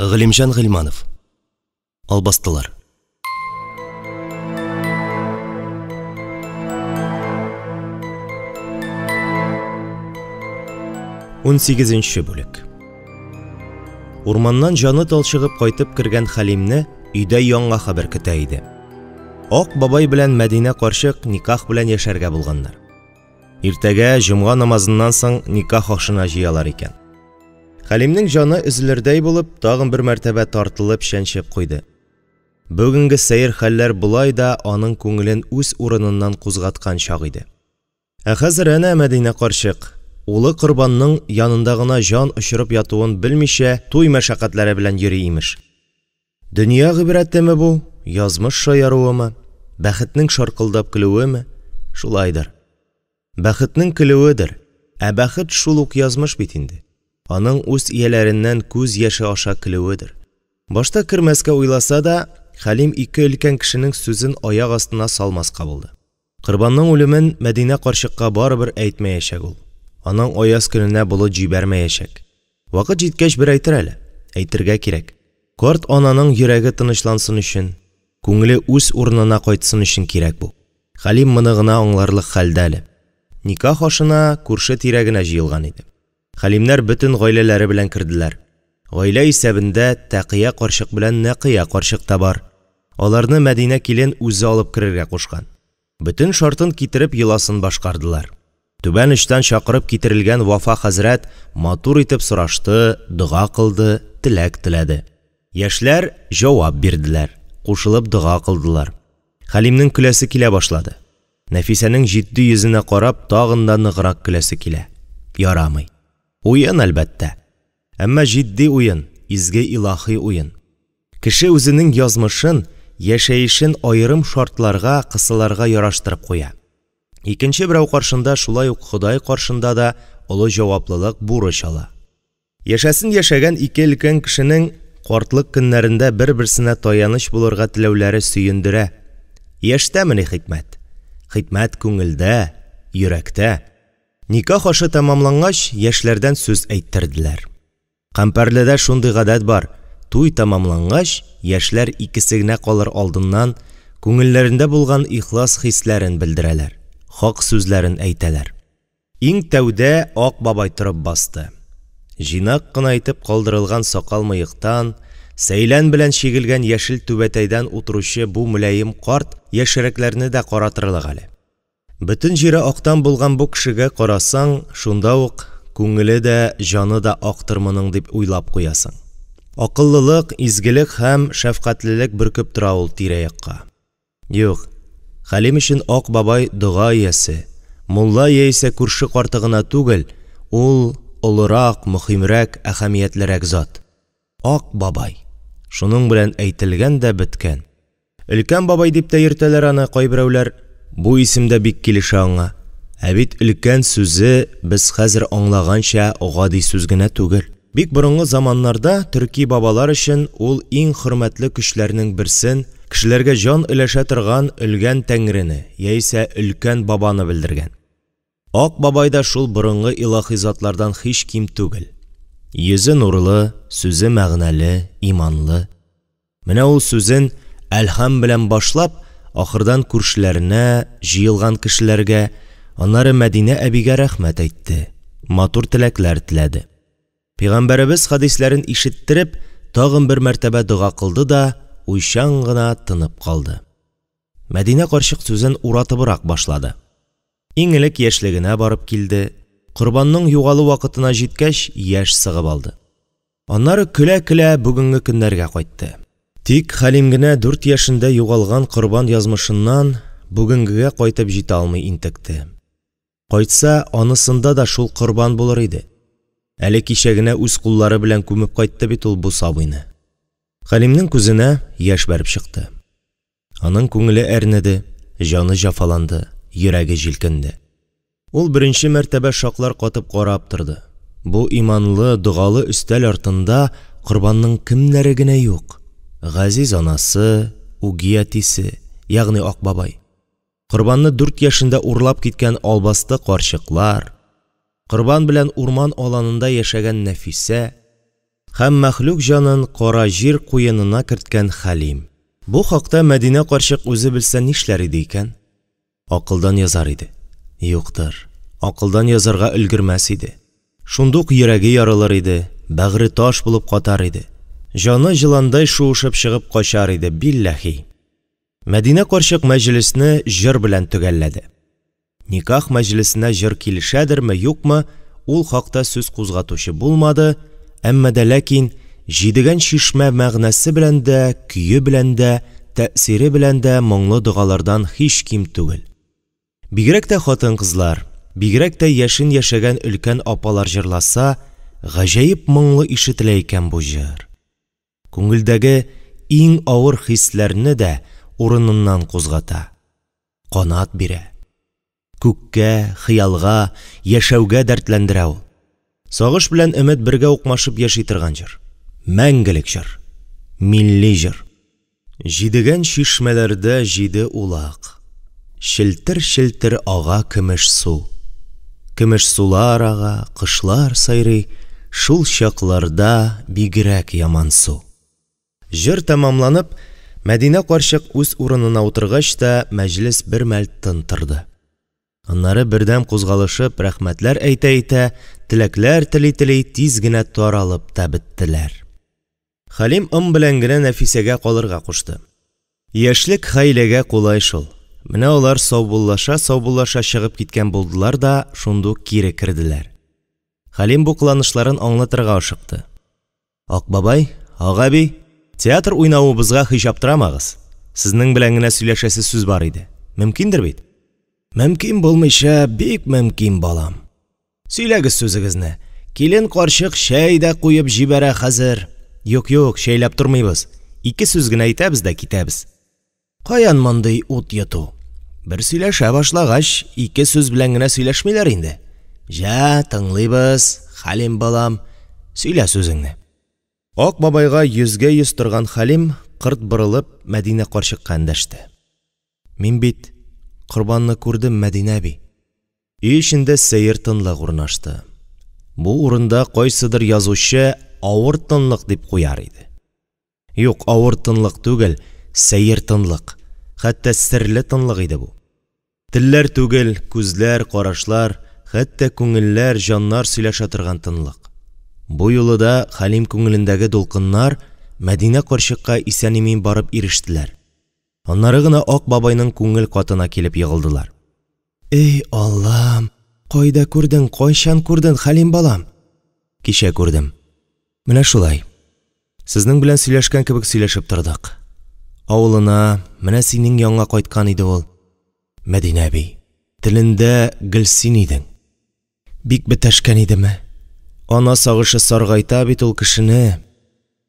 Галимҗан Гыйльманов. Албастылар. Унсигезенче бүлек. Урманнан җаны талчыгып кайтып кергән Хәлимне өйдә яңа хәбәр көтә иде. Ак бабай белән Мәдинә карчык никах белән яшәргә булганнар. Иртәгә җомга намазыннан соң никах ашына җыялар икән. Хәлимнең җаны өзелердәй булып, тагын бер мәртәбә тартылып чәнчеп куйды. Бүгенге сәер хәлләр болай да аның күңелен үз урыныннан кузгаткан чак иде. Ә хәзер әнә Мәдинә карчык, улы Корбанның янында гына җан очырып ятуын белмичә, туй мәшәкатьләре белән йөри, имеш. Дөнья гыйбрәтеме бу, язмыш шаяруымы, бәхетнең шаркылдап көлүеме? Шулайдыр. Бәхетнең көлүедер. Ә бәхет шул ук язмыш бит инде. Аның үз ияләреннән күз яше аша көлүедер. Башта кермәскә уйласа да, Хәлим ике өлкән кешенең сүзен аяк астына салмаска булды. Корбанның үлемен Мәдинә карчыкка барыбер әйтмәячәк ул. Аның аяз көненә болыт җибәрмәячәк. Вакыт җиткәч бер әйтер әле. Әйтергә кирәк. Карт ананың йөрәге тынычлансын өчен, күңеле үз урынына кайтсын өчен кирәк бу. Хәлим моны гына аңларлык хәлдә әле. Никах ашына күрше-тирә генә җыелган иде. Хәлимнәр бөтен гаиләләре белән керделәр. Гаилә исәбендә Тәкыя карчык белән Нәкыя карчык та бар. Аларны Мәдинә килен үзе алып керергә кушкан. Бөтен шартын китереп йоласын башкардылар. Түбән очтан чакырып китерелгән Вафа хәзрәт матур итеп сорашты, дога кылды, теләк теләде. Яшьләр җавап бирделәр, кушылып дога кылдылар. Хәлимнең көләсе килә башлады. Нәфисәнең җитди йөзенә карап, тагын да ныграк көләсе килә. Ярамый. Уен, әлбәттә. Әмма җитди уен, изге илаһи уен. Кеше үзенең язмышын, яшәешен аерым шартларга, кысаларга яраштырып куя. Икенче берәү каршында, шулай ук Ходай каршында да олы җаваплылык, бурыч ала. Яшәсен яшәгән ике өлкән кешенең картлык көннәрендә бер-берсенә таяныч булырга теләүләре сөендерә. Яшьтәмени хикмәт? Хикмәт күңелдә, йөрәктә. Никах ашы тәмамлангач, яшьләрдән сүз әйттерделәр. Кампәрледә шундый гадәт бар, туй тәмамлангач, яшьләр икесе генә калыр алдыннан күңелләрендә булган ихлас хисләрен белдерәләр, хак сүзләрен әйтәләр. Иң тәүдә Ак бабай торып басты. Җыйнак кына итеп калдырылган сакал-мыектан, сәйлән белән чигелгән яшел түбәтәйдән утыручы бу мөлаем карт яшьрәкләрне дә каратырлык әле. Бөтен җире актан булган бу кешегә карасаң, шунда ук, күңеле дә, җаны да актыр моның дип уйлап куясың. Акыллылык, изгелек һәм шәфкатьлелек бөркеп тора ул тирә-якка. Юк, Хәлим өчен Ак бабай дога иясе, мулла яисә күрше карты гына түгел, ул, олырак, мөһимрәк, әһәмиятлерәк зат. Ак бабай! Шуның белән әйтелгән дә беткән. Өлкән бабай дип тә йөртәләр аны кайберәүләр. Бу исем дә бик килешә аңа. Ә бит өлкән сүзе без хәзер аңлаганча гади сүз генә түгел. Бик борынгы заманнарда төрки бабалар өчен ул иң хөрмәтле көчләрнең берсен, кешеләргә җан өләшә торган Өлгән Тәңрене, яисә Өлкән бабаны белдергән. Ак бабай да шул борынгы илаһи затлардан һич ким түгел. Йөзе нурлы, сүзе мәгънәле, иманлы. Менә ул сүзен Әлхәм белән башлап, ахырдан күршеләренә, җыелган кешеләргә, аннары Мәдинә әбигә рәхмәт әйтте, матур теләкләр теләде. Пәйгамбәребез хәдисләрен ишеттереп, тагын бер мәртәбә дога кылды да, уйчан гына тынып калды. Мәдинә карчык сүзен уратыбрак башлады. Иң элек яшьлегенә барып килде, Корбанның югалу вакытына җиткәч, яшь сыгып алды. Аннары көлә-көлә бүгенге көннәргә кайтты. Тик Хәлим генә дүрт яшендә югалган Корбан язмышыннан бүгенгегә кайтып җитә алмый интекте. Кайтса, анысында да шул Корбан булыр иде. Әле кичә генә үз куллары белән күмеп кайтты бит ул бу сабыйны. Хәлимнең күзенә яшь бәреп чыкты. Аның күңеле әрнеде, җаны җәфаланды, йөрәге җилкенде. Ул беренче мәртәбә шаклар катып карап торды. Бу иманлы, догалы өстәл артында Корбанның кемнәре генә юк! Газиз анасы, үги әтисе, ягъни Ак бабай. Корбанны дүрт яшендә урлап киткән албасты карчыклар, Корбан белән урман аланында яшәгән Нәфисә. Һәм мәхлук җанын кара җир куенына керткән Хәлим. Бу хакта Мәдинә карчык үзе белсә нишләр иде икән? Акылдан язар иде. Юктыр, акылдан язарга өлгермәс иде. Шундук йөрәге ярылыр иде, бәгыре таш булып катар иде. Җаны җыландай шуышып чыгып качар иде, билләһи. Мәдинә карчык мәҗлесне җыр белән төгәлләде. Никах мәҗлесенә җыр килешәдерме, юкмы, ул хакта сүз кузгатучы булмады, әмма дә ләкин Җидегән чишмә мәгънәсе белән дә, көе белән дә, тәэсире белән дә моңлы догалардан һич ким түгел. Бигрәк тә хатын-кызлар, бигрәк тә яшен яшәгән өлкән апалар җырласа, гаҗәеп моңлы ишетелә икән бу җыр. Күңелдәге иң авыр хисләрне дә урыныннан кузгата, канат бирә. Күккә, хыялга, яшәүгә дәртләндерә ул. Сагыш белән өмет бергә укмашып яши торган җыр. Мәңгелек җыр. Милли җыр. Җидегән чишмәләрдә җиде улак. Челтер-челтер ага көмеш су. Көмеш сулар ага, кошлар сайрый, Шул чакларда бигрәк ямансу. Җыр тәмамланып, Мәдинә карчык үз урынына утыргач та, мәҗлес бермәл тын торды. Аннары бердәм кузгалышып, рәхмәтләр әйтә-әйтә, теләкләр тели-тели тиз генә таралып та беттеләр. Хәлим ым белән генә Нәфисәгә калырга кушты. Яшьлек хәйләгә кулай шул. Менә алар саубуллаша-саубуллаша чыгып киткән булдылар да шундук кире керделәр. Хәлим бу кыланышларын аңлатырга ашыкты. Ак бабай, Ак әби, театр уйнавыбызга һич аптырамагыз. Сезнең белән генә сөйләшәсе сүз бар иде. Мөмкиндер бит? Мөмкин булмыйча, бик мөмкин, балам. Сөйләгез сүзегезне. Килен карчык чәй дә куеп җибәрә хәзер. Юк-юк, чәйләп тормыйбыз. Ике сүз генә әйтәбез дә китәбез. Каян мондый ут йоту? Бер сөйләшә башлагач, ике сүз белән генә сөйләшмиләр инде. Җә, тыңлыйбыз, Хәлим балам, сөйлә сүзеңне. Ак бабайга йөзгә-йөз торган Хәлим, кырт борылып, Мәдинә карчыкка эндәште. Мин бит Корбанны күрдем, Мәдинә әби. Өй эчендә сәер тынлык урнашты. Бу урында кайсыдыр язучы авыр тынлык дип куяр иде. Юк, авыр тынлык түгел, сәер тынлык, хәтта серле тынлык иде бу. Телләр түгел, күзләр, карашлар, хәтта күңелләр, җаннар сөйләшә торган тынлык. Бу юлы да Хәлим күңелендәге дулкыннар Мәдинә карчыкка исән-имин барып ирештеләр. Аннары гына Ак бабайның күңел катына килеп егылдылар. Эй, Аллам! Кайда күрдең, кайчан күрдең, Хәлим балам? Кичә күрдем. Менә шулай. Сезнең белән сөйләшкән кебек сөйләшеп тордык. Авылына, менә синең янга кайткан иде ул. Мәдинә әби, телендә гел син идең. Бик бетәшкән идеме? Ана сагышы саргайта бит ул кешене.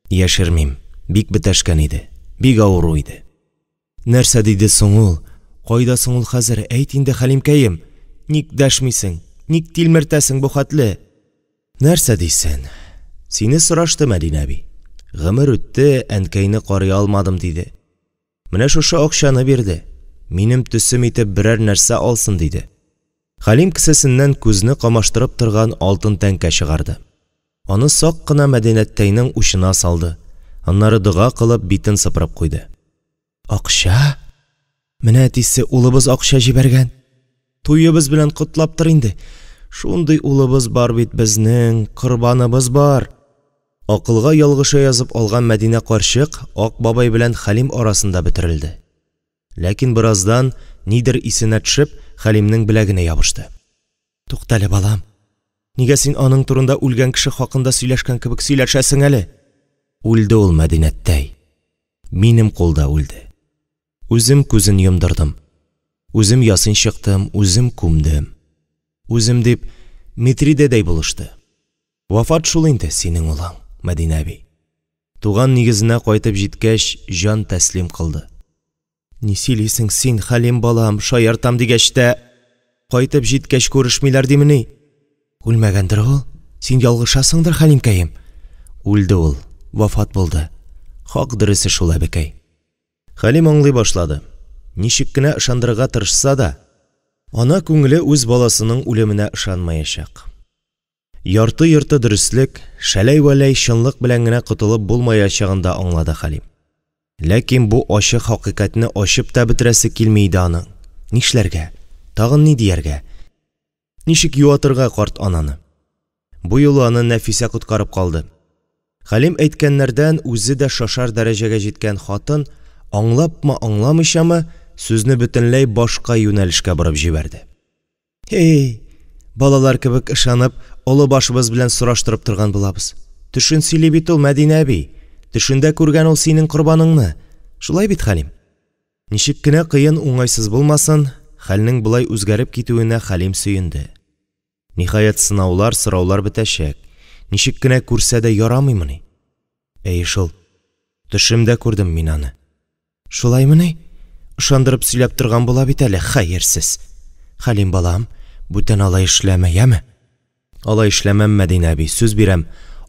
Яшермим, бик бетәшкән иде, бик авыру иде. Нәрсә диде соң ул? Кайда соң ул хәзер? Әйт инде, Хәлимкәем! Ник дәшмисең? Ник тилмертәсең бу хәтле? Нәрсә дисен? Сине сорашты Мәдинә әби. Гомер үтте, әнкәйне карый алмадым, диде. Менә шушы акчаны бирде. Минем төсем итеп берәр нәрсә алсын, диде. Хәлим кесәсеннән күзне камаштырып торган алтын тәңкә чыгарды. Аны сак кына Мәдинәттәйнең учына салды, аннары дога кылып, битен сыпырып куйды. Акча? Менә әтисе, улыбыз акча җибәргән. Туебыз белән котлап тор инде. Шундый улыбыз бар бит безнең, корбаныбыз бар. Акылга ялгыша язып алган Мәдинә карчык Ак бабай белән Хәлим арасында бөтерелде. Ләкин бераздан, нидер исенә төшеп, Хәлимнең беләгенә ябышты. Туктале, балам. Нигә син аның турында үлгән кеше хакында сөйләшкән кебек сөйләшәсең әле? Үлде ул, Мәдинәттәй. Минем кулда үлде. Үзем күзен йомдырдым. Үзем ясин чыктым, үзем күмдем. Үзем дип, Митри дәдәй булышты. Вафат шул инде синең улың, Мәдинә әби. Туган нигезенә кайтып җиткәч, җан тәслим кылды. Ни сөйлисең син, Хәлим балам, шаяртам дигәч тә, кайтып җиткәч күрешмиләр димени? Үлмәгәндер ул. Син ялгышасыңдыр, Хәлимкәем. Үлде ул, вафат булды. Хак дөресе шул, әбекәй. Хәлим аңлый башлады. Ничек кенә ышандырырга тырышса да, ана күңеле үз баласының үлеменә ышанмаячак. Ярты-йорты дөреслек, шәләй-вәләй чынлык белән генә котылып булмаячагын да аңлады Хәлим. Ләкин бу ачы хакыйкатьне ачып та бетерәсе килми иде аның. Нишләргә? Тагын ни дияргә? Ничек юатырга карт ананы? Бу юлы аны Нәфисә коткарып калды. Хәлим әйткәннәрдән үзе дә шашар дәрәҗәгә җиткән хатын, аңлапмы, аңламыйчамы, сүзне бөтенләй башка юнәлешкә борып җибәрде. Һи, балалар кебек ышанып, олы башыбыз белән сораштырып торган булабыз. Төшен сөйли бит ул, Мәдинә әби. Төшендә күргән ул синең Корбаныңны. Шулай бит, Хәлим? Ничек кенә кыен, уңайсыз булмасын, хәлнең болай үзгәреп китүенә Хәлим сөенде. Ниһаять, сынаулар, сораулар бетәчәк. Ничек кенә күрсә дә ярамыймыни? Әйе шул. Төшемдә күрдем мин аны. Шулаймыни? Ышандырып сөйләп торган була бит әле, хәерсез. Хәлим балам, бүтән алай эшләмә, яме? Алай эшләмәм, Мәдинә әби, сүз бирәм.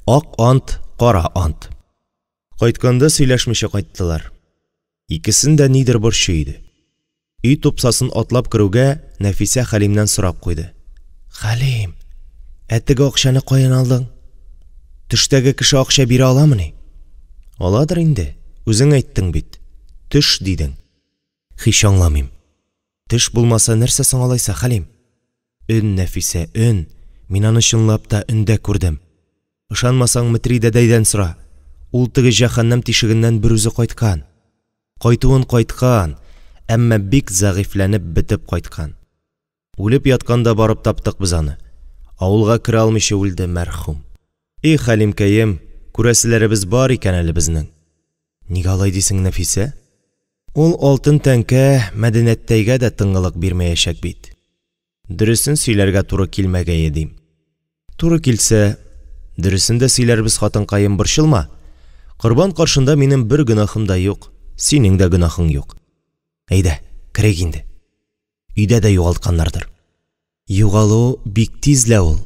Ак ант, кара ант. Кайтканда сөйләшмичә кайттылар. Икесен дә нидер борчый иде. Өй тупсасын атлап керүгә, Нәфисә Хәлимнән сорап куйды. Хәлим, ә теге акчаны каян алдың? Төштәге кеше акча бирә аламыни? Аладыр инде, үзең әйттең бит. Төш, дидең. Һич аңламыйм. Төш булмаса, нәрсә соң алайса, Хәлим? Өн, Нәфисә, өн. Мин аны чынлап та өндә күрдем. Ышанмасаң, Митри дәдәйдән сора. Ул теге җәһәннәм тишегеннән берүзе кайткан. Кайтуын кайткан, әмма бик зәгыйфьләнеп бетеп кайткан. Үлеп ятканда барып таптык без аны. Авылга керә алмыйча үлде, мәрхүм. И, Хәлимкәем, күрәселәребез бар икән әле безнең. Нигә алай дисең, Нәфисә? Ул алтын тәңкә Мәдинәттәйгә дә тынгылык бирмәячәк бит. Дөресен сөйләргә туры килмәгәе, дим. Туры килсә, дөресен дә сөйләрбез, хатынкаем, борчылма. Корбан каршында минем бер гөнаһым да юк, синең дә гөнаһың юк. Әйдә, керик инде. Өйдә дә югалтканнардыр. Югалу бик тиз лә ул.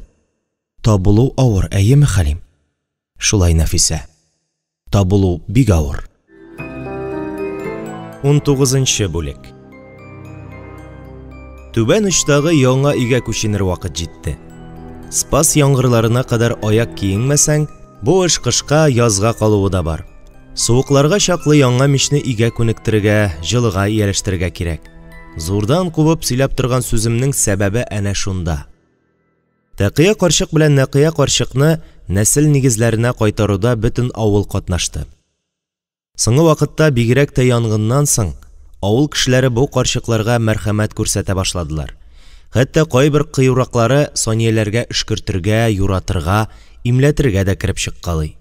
Табылу авыр, әйеме, Хәлим? Шулай, Нәфисә. Табылу бик авыр. Унтугызынчы бүлек. Түбән очтагы яңа өйгә күченер вакыт җитте. Спас яңгырларына кадәр аяк киенмәсәң, бу эш кышка, язга калуы да бар. Суыкларга чаклы яңа мичне өйгә күнектерергә, җылыга ияләштерергә кирәк. Зурдан кубып сөйләп торган сүземнең сәбәбе әнә шунда. Тәкыя карчык белән Нәкыя карчыкны нәсел нигезләренә кайтаруда бөтен авыл катнашты. Соңгы вакытта, бигрәк тә янгыннан соң, авыл кешеләре бу карчыкларга мәрхәмәт күрсәтә башладылар. Хәтта кайбер кыюраклары Санияләргә өшкертергә, юратырга, имләтергә дә кереп чыккалый.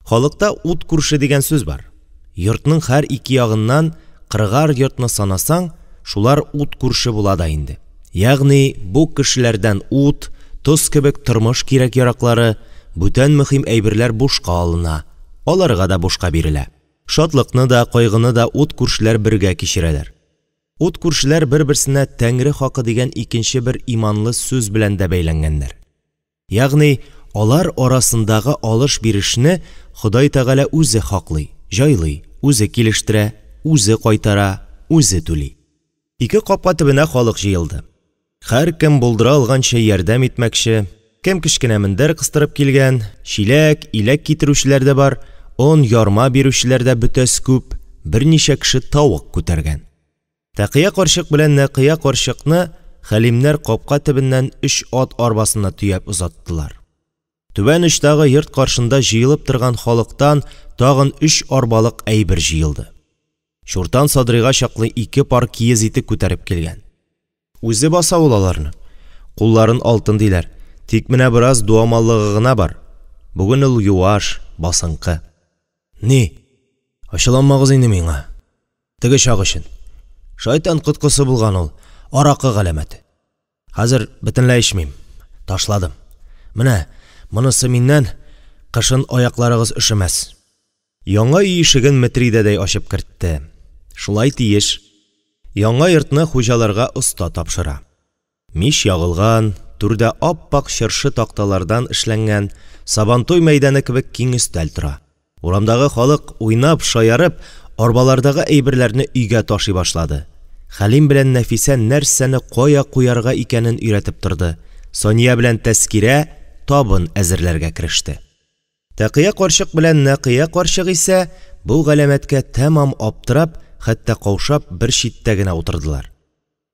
Халыкта ут күрше дигән сүз бар. Йортның һәр ике ягыннан кырыгар йортны санасаң, шулар ут күрше була да инде. Ягъни бу кешеләрдән ут, тоз кебек тормыш кирәк-яраклары, бүтән мөһим әйберләр бушка алына, аларга да бушка бирелә. Шатлыкны да, кайгыны да ут күршеләр бергә кичерәләр. Ут күршеләр бер-берсенә Тәңре хакы дигән икенче бер иманлы сүз белән дә бәйләнгәннәр. Ягъни, алар арасындагы алыш-бирешне Ходай Тәгалә үзе хаклый, җайлый, үзе килештерә, үзе кайтара, үзе түли. Ике капка төбенә халык җыелды. Һәркем булдыра алганча ярдәм итмәкче, кем кечкенә мендәр кыстырып килгән, чиләк, иләк китерүчеләр дә бар, он, ярма бирүчеләр дә бөтәс күп, берничә кеше тавык күтәргән. Тәкыя карчык белән Нәкыя карчыкны Хәлимнәр капка төбеннән өч ат арбасына төяп озаттылар. Түбән очтагы йорт каршында җыелып торган халыктан тагын өч арбалык әйбер җыелды. Чуртан Садрыйга чаклы ике пар киез итек күтәреп килгән. Үзе баса ул аларны. Кулларын алтын диләр. Тик менә бераз дуамаллыгы гына бар. Бүген ул юаш, басынкы. Ни? Ачуланмагыз инде миңа. Теге чак өчен. Шайтан коткысы булган ул, аракы галәмәте. Хәзер бөтенләй эчмим. Ташладым. Менә, монысы миннән, кышын аякларыгыз өшемәс. Яңа өй ишеген Метри дәдәй ачып кертте. Шулай тиеш. Яңа йортны хуҗаларга оста тапшыра. Мич ягылган, түрдә ап-ак чыршы такталардан эшләнгән Сабантуй мәйданы кебек киң өстәл тора. Урамдагы халык, уйнап, шаярып, арбалардагы әйберләрне өйгә ташый башлады. Хәлим белән Нәфисә нәрсәне кая куярга икәнен өйрәтеп торды, Сания белән Тәскирә табын әзерләргә кереште. Тәкыя карчык белән Нәкыя карчык исә, бу галәмәткә тәмам аптырап, хәтта каушап, бер читтә генә утырдылар.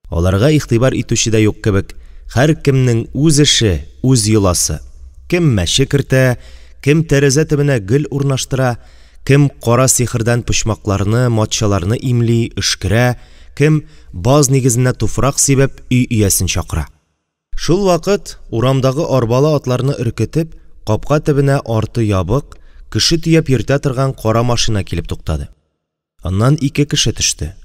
Аларга игътибар итүче дә юк кебек, һәркемнең үз эше, үз йоласы. Кем мәче кертә, кем тәрәзә төбенә гөл урнаштыра, кем кара сихердән почмакларны, матчаларны имли, өшкерә, кем, баз нигезенә туфрак сибеп, өй иясен чакыра. Шулвакыт, урамдагы арбалы атларны өркетеп, капка төбенә арты ябык, кеше төяп йөртә торган кара машина килеп туктады. Аннан ике кеше төште.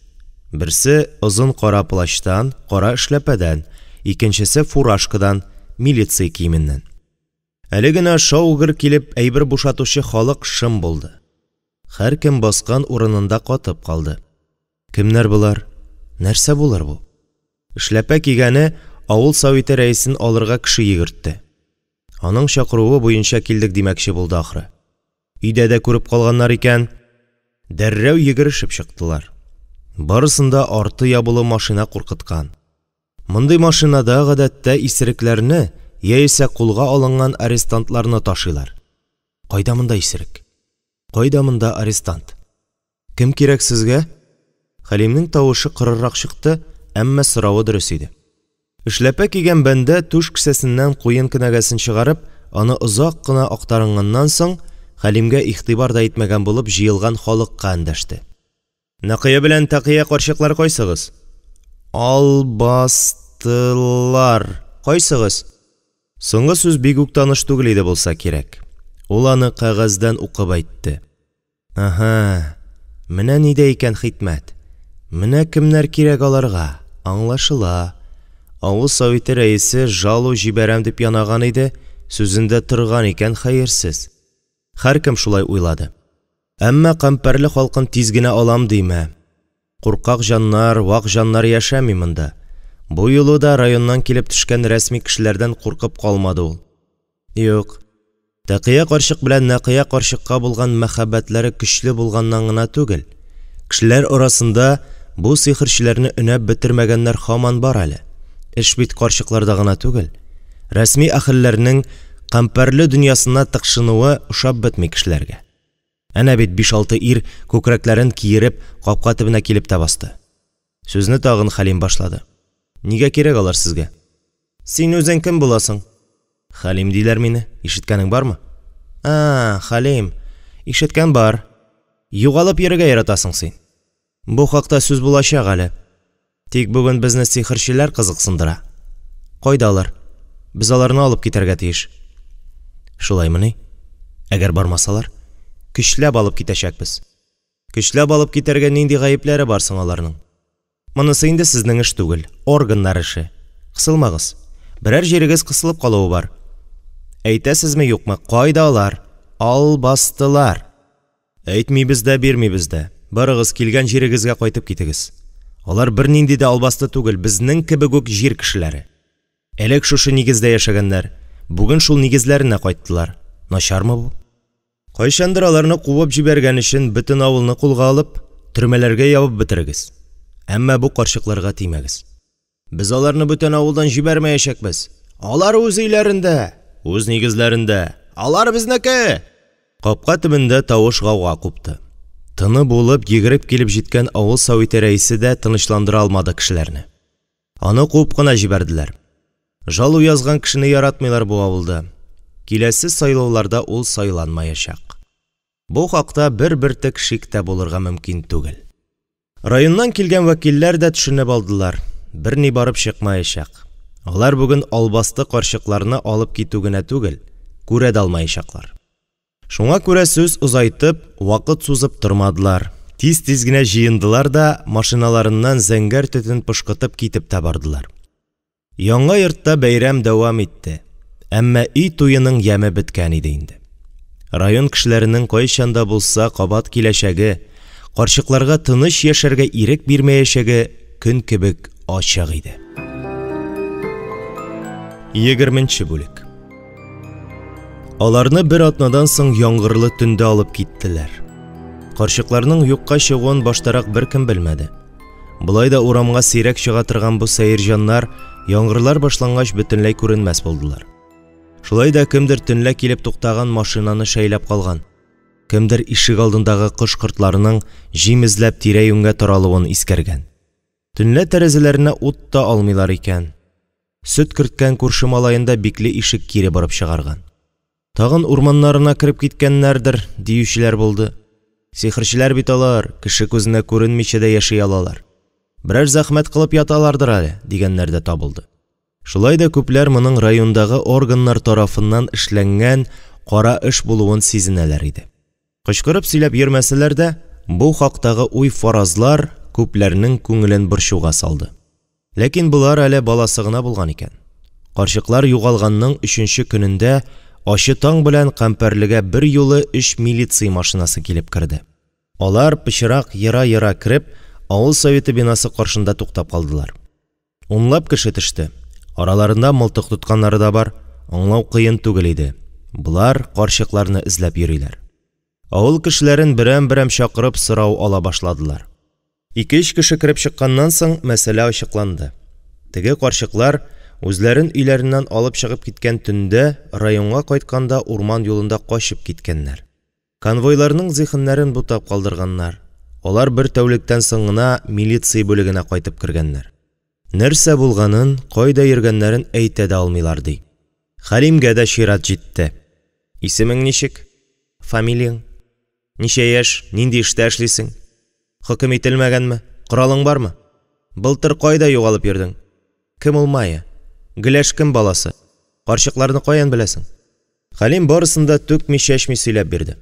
Берсе озын кара плащтан, кара эшләпәдән, икенчесе фуражкадан, милиция киеменнән. Әле генә шау-гөр килеп әйбер бушатучы халык шым булды. Һәркем баскан урынында катып калды. Кемнәр болар? Нәрсә булыр бу? Эшләпә кигәне авыл советы рәисен алырга кеше йөгертте. Аның чакыруы буенча килдек димәкче булды ахры. Өйдә дә күреп калганнар икән. Дәррәү йөгерешеп чыктылар. Барысын да арты ябулы машина куркыткан. Мондый машинада, гадәттә, исерекләрне яисә кулга алынган арестантларны ташыйлар. Кайда монда исерек? Кайда монда арестант? Кем кирәк сезгә? Хәлимнең тавышы корырак чыкты, әмма соравы дөрес иде. Эшләпә кигән бәндә түш кесәсеннән куен кенәгәсен чыгарып, аны озак кына актарынганнан соң, Хәлимгә игътибар да итмәгән булып җыелган халыкка эндәште. Нәкыя белән Тәкыя карчыклар кайсыгыз? Албастылар кайсыгыз? Соңгы сүз бик үк таныш түгел иде булса кирәк. Ул аны кәгазьдән укып әйтте. Әһә, менә нидә икән хикмәт. Менә кемнәр кирәк аларга, аңлашыла. Авыл советы рәисе жалу җибәрәм дип янаган иде, сүзендә торган икән хәерсез. Һәркем шулай уйлады. Әмма Кампәрле халкын тиз генә алам димә. Куркак җаннар, вак җаннар яшәми монда. Бу юлы да районнан килеп төшкән рәсми кешеләрдән куркып калмады ул. Юк. Тәкыя карчык белән Нәкыя карчыкка булган мәхәббәтләре көчле булганнан гына түгел. Кешеләр арасында бу сихерчеләрне өнәп бетермәгәннәр һаман бар әле. Эш бит карчыкларда гына түгел. Рәсми әһелләрнең Кампәрле дөньясына тыкшынуы ошап бетми кешеләргә. Әнә бит биш-алты ир күкрәкләрен киереп капка төбенә килеп тә басты. Сүзне тагын Хәлим башлады. Нигә кирәк алар сезгә? Син үзең кем буласың? Хәлим диләр мине. Ишеткәнең бармы? А, Хәлим. Ишеткән бар. Югалып йөрергә яратасың син. Бу хакта сүз булачак әле. Тик бүген безне сихерчеләр кызыксындыра. Кайда алар? Без аларны алып китәргә тиеш. Шулаймыни? Әгәр бармасалар? Көчләп алып китәчәкбез. Көчләп алып китәргә нинди гаепләре бар соң аларның? Монысы инде сезнең эш түгел, органнар эше. Кысылмагыз. Берәр җирегез кысылып калуы бар. Әйтәсезме, юкмы, кайда алар? Албастылар. Әйтмибез дә, бирмибез дә. Барыгыз, килгән җирегезгә кайтып китегез. Алар бернинди дә албасты түгел, безнең кебек үк җир кешеләре. Элек шушы нигездә яшәгәннәр, бүген шул нигезләренә кайттылар. Начармы бу? Кайчандыр аларны куып җибәргән өчен бөтен авылны кулга алып, төрмәләргә ябып бетерегез. Әмма бу карчыкларга тимәгез. Без аларны бүтән авылдан җибәрмәячәкбез. Алар үз өйләрендә, үз нигезләрендә. Алар безнеке! Капка төбендә тавыш-гауга купты. Тыны буылып йөгереп килеп җиткән авыл советы рәисе дә тынычландыра алмады кешеләрне. Аны куып кына җибәрделәр. Жалу язган кешене яратмыйлар бу авылда. Киләсе сайлауларда ул сайланмаячак. Бу хакта бер бөртек шик тә булырга мөмкин түгел. Районнан килгән вәкилләр дә төшенеп алдылар, берни барып чыкмаячак. Алар бүген албасты карчыкларны алып китү генә түгел, күрә дә алмаячаклар. Шуңа күрә сүз озайтып, вакыт сузып тормадылар, тиз-тиз генә җыендылар да машиналарыннан зәңгәр төтен пышкытып китеп тә бардылар. Яңа йортта бәйрәм дәвам итте, әмма өй туеның яме беткән иде инде. Район кешеләренең кайчан да булса кабат киләчәге, карчыкларга тыныч яшәргә ирек бирмәячәге көн кебек ачык иде. Егерменче бүлек. Аларны бер атнадан соң яңгырлы төндә алып киттеләр. Карчыкларның юкка чыгуын баштарак беркем белмәде. Болай да урамга сирәк чыга торган бу сәер җаннар яңгырлар башлангач бөтенләй күренмәс булдылар. Шулай да кемдер төнлә килеп туктаган машинаны шәйләп калган, кемдер ишегалдындагы кош-кортларның җим эзләп тирә-юньгә таралуын искәргән. Төнлә тәрәзәләренә ут та алмыйлар икән. Сөт керткән күрше малаен да бикле ишек кире борып чыгарган. Тагын урманнарына кереп киткәннәрдер, диючеләр булды. Сихерчеләр бит алар, кеше күзенә күренмичә дә яши алалар. Берәр зәхмәт кылып яталардыр әле, дигәннәр дә табылды. Шулай да күпләр моның райондагы органнар тарафыннан эшләнгән кара эш булуын сизенәләр иде. Кычкырып сөйләп йөрмәсәләр дә, бу хактагы уй-фаразлар күпләрнең күңелен борчуга салды. Ләкин болар әле баласы гына булган икән. Карчыклар югалганның өченче көнендә ачы таң белән Кампәрлегә берьюлы өч милиция машинасы килеп керде. Алар, пычрак ера-ера кереп, авыл советы бинасы каршында туктап калдылар. Унлап кеше төште. Араларында мылтык тотканнары да бар. Аңлау кыен түгел иде. Болар карчыкларны эзләп йөриләр. Авыл кешеләрен берәм-берәм чакырып сорау ала башладылар. Ике-өч кеше кереп чыкканнан соң, мәсьәлә ачыкланды. Теге карчыклар үзләрен өйләреннән алып чыгып киткән төндә районга кайтканда урман юлында качып киткәннәр. Конвойларның зиһеннәрен бутап калдырганнар. Алар бер тәүлектән соң гына милиция бүлегенә кайтып кергәннәр. Нәрсә булганын, кайда йөргәннәрен әйтә дә алмыйлар, ди. Хәлимгә дә чират җитте. Исемең ничек? Фамилияң? Ничә яшь, нинди эштә эшлисең? Хөкем ителмәгәнме? Коралың бармы? Былтыр кайда югалып йөрдең? Кем ул Майя? Гөләш кем баласы? Карчыкларны каян беләсең? Хәлим барысын да түкми-чәчми сөйләп бирде.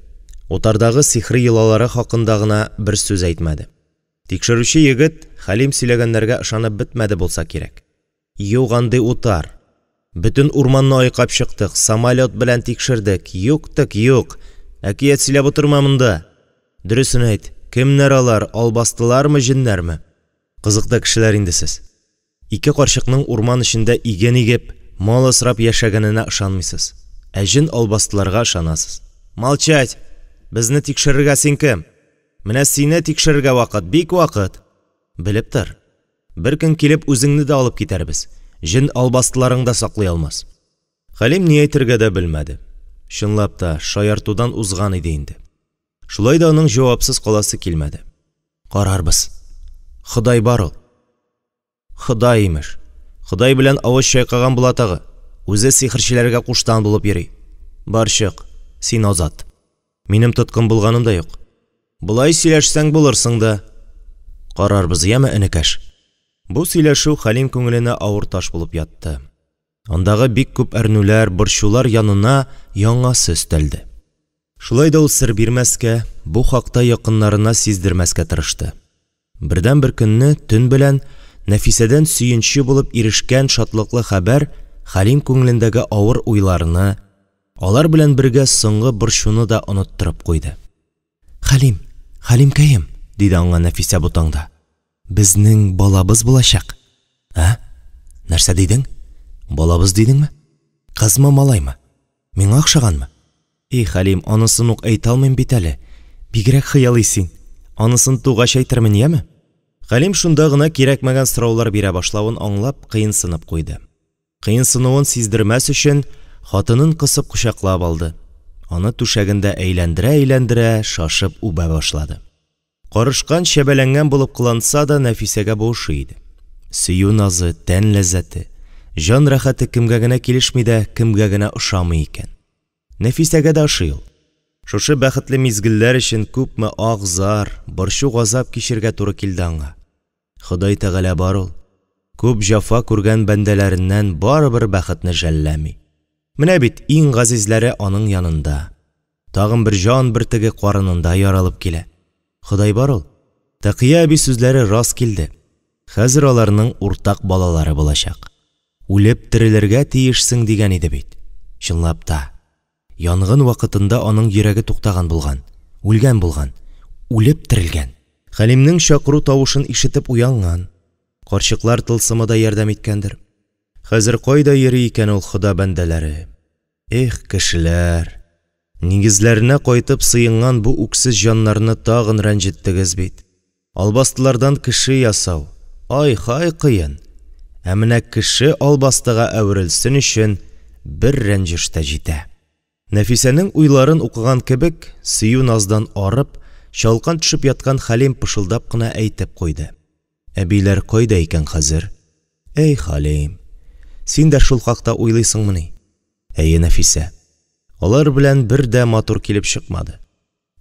Утардагы сихри йолалары хакында гына бер сүз әйтмәде. Тикшерүче егет Хәлим сөйләгәннәргә ышанып бетмәде булса кирәк. Юк андый утар. Бөтен урманны айкап чыктык, самолет белән тикшердек, юк тек юк. Әкият сөйләп утырма монда. Дөресен әйт, кемнәр алар, албастылармы, җеннәрме? Кызык та кешеләр инде сез. Ике карчыкның урман эчендә иген игеп, мал асрап яшәгәненә ышанмыйсыз. Ә җен-албастыларга ышанасыз. Молчать! Безне тикшерергә син кем? Менә сине тикшерергә вакыт, бик вакыт! Белеп тор. Бер көн килеп үзеңне дә алып китәрбез. Җен-албастыларың да саклый алмас. Хәлим ни әйтергә дә белмәде. Чынлап та, шаяртудан узган иде инде. Шулай да аның җавапсыз каласы килмәде. Карарбыз. Ходай бар ул. Ходай, имеш. Ходай белән авыз чайкаган була тагы. Үзе сихерчеләргә куштан булып йөри. Бар чык, син азат. Минем тоткын булганым да юк. Болай сөйләшсәң булырсың да. Карарбыз, яме, энекәш. Бу сөйләшү Хәлим күңеленә авыр таш булып ятты. Андагы бик күп әрнүләр, борчулар янына яңасы өстәлде. Шулай да ул сер бирмәскә, бу хакта якыннарына сиздермәскә тырышты. Бердәнбер көнне, төн белән, Нәфисәдән сөенче булып ирешкән шатлыклы хәбәр Хәлим күңелендәге авыр уйларны, алар белән бергә соңгы борчуны да оныттырып куйды. Хәлим, Хәлимкәем, диде аңа Нәфисә бу таңда. Безнең балабыз булачак. Ә? Нәрсә дидең? Балабыз дидеңме? Кызмы, малаймы? Миңа охшаганмы? И, Хәлим, анысын ук әйтә алмыйм бит әле. Бигрәк хыялый син. Анысын тугач әйтермен, яме? Хәлим шунда гына кирәкмәгән сораулар бирә башлавын аңлап, кыенсынып куйды. Кыенсынуын сиздермәс өчен, хатынын кысып кочаклап алды. Аны түшәгендә әйләндерә-әйләндерә, шашып үбә башлады. Карышкан, чәбәләнгән булып кыланса да, Нәфисәгә бу ошый иде. Сөю назы, тән ләззәте, җан рәхәте кемгә генә килешми дә, кемгә генә ошамый икән? Нәфисәгә дә ошый ул. Шушы бәхетле мизгелләр өчен күпме ах-зар, борчу-газап кичергә туры килде аңа. Ходай Тәгалә бар ул. Күп җәфа күргән бәндәләреннән барыбер бәхетне жәлләми. Менә бит иң газизләре аның янында. Тагын бер җан бөртеге карынында яралып килә. Ходай бар ул. Тәкыя әби сүзләре рас килде. Хәзер аларның уртак балалары булачак. Үлеп терелергә тиешсең дигән иде бит. Чынлап та, янгын вакытында аның йөрәге туктаган булган, үлгән булган, үлеп терелгән. Хәлимнең чакыру тавышын ишетеп уянган. Карчыклар тылсымы да ярдәм иткәндер. Хәзер кайда йөри икән ул Хода бәндәләре? Эх, кешеләр! Нигезләренә кайтып сыенган бу үксез җаннарны тагын рәнҗеттегез бит. Албастылардан кеше ясау, ай-һай кыен. Ә менә кеше албастыга әверелсен өчен Бер рәнҗеш тә җитә. Нәфисәнең уйларын укыган кебек, сөю-наздан арып, чалкан төшеп яткан Хәлим пышылдап кына әйтеп куйды. Әбиләр кайда икән хәзер? Әй, Хәлим, син дә шул хакта уйлыйсыңмыни? Әйе, Нәфисә. Алар белән бер дә матур килеп чыкмады.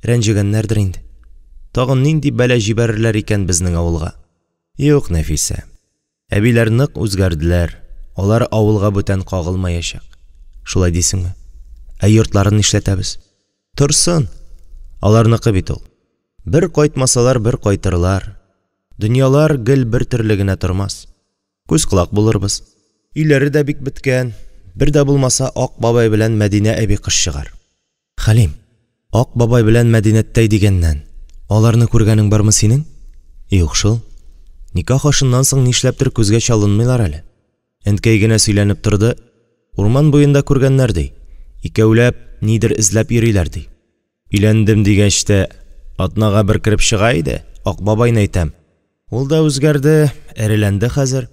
Рәнҗегәннәрдер инде. Тагын нинди бәла җибәрерләр икән безнең авылга? Юк, Нәфисә. Әбиләр нык үзгәрделәр. Алар авылга бүтән кагылмаячак. Шулай дисеңме? Ә йортларын нишләтәбез? Торсын! Аларныкы бит ул. Бер кайтмасалар, бер кайтырлар. Дөньялар гел бер төрле генә тормас. Күз-колак булырбыз. Өйләре дә бик беткән. Бер дә булмаса, Ак бабай белән Мәдинә әби кыш чыгар. Хәлим, Ак бабай белән Мәдинәттәй дигәннән, аларны күргәнең бармы синең? Юк шул. Никах ашыннан соң нишләптер күзгә чалынмыйлар әле. Әнкәй генә сөйләнеп торды, урман буенда күргәннәр, ди. Икәүләп нидер эзләп йөриләр, ди. Өйләндем дигәч тә, атнага бер кереп чыга иде, Ак бабайны әйтәм. Ул да үзгәрде, эреләнде хәзер.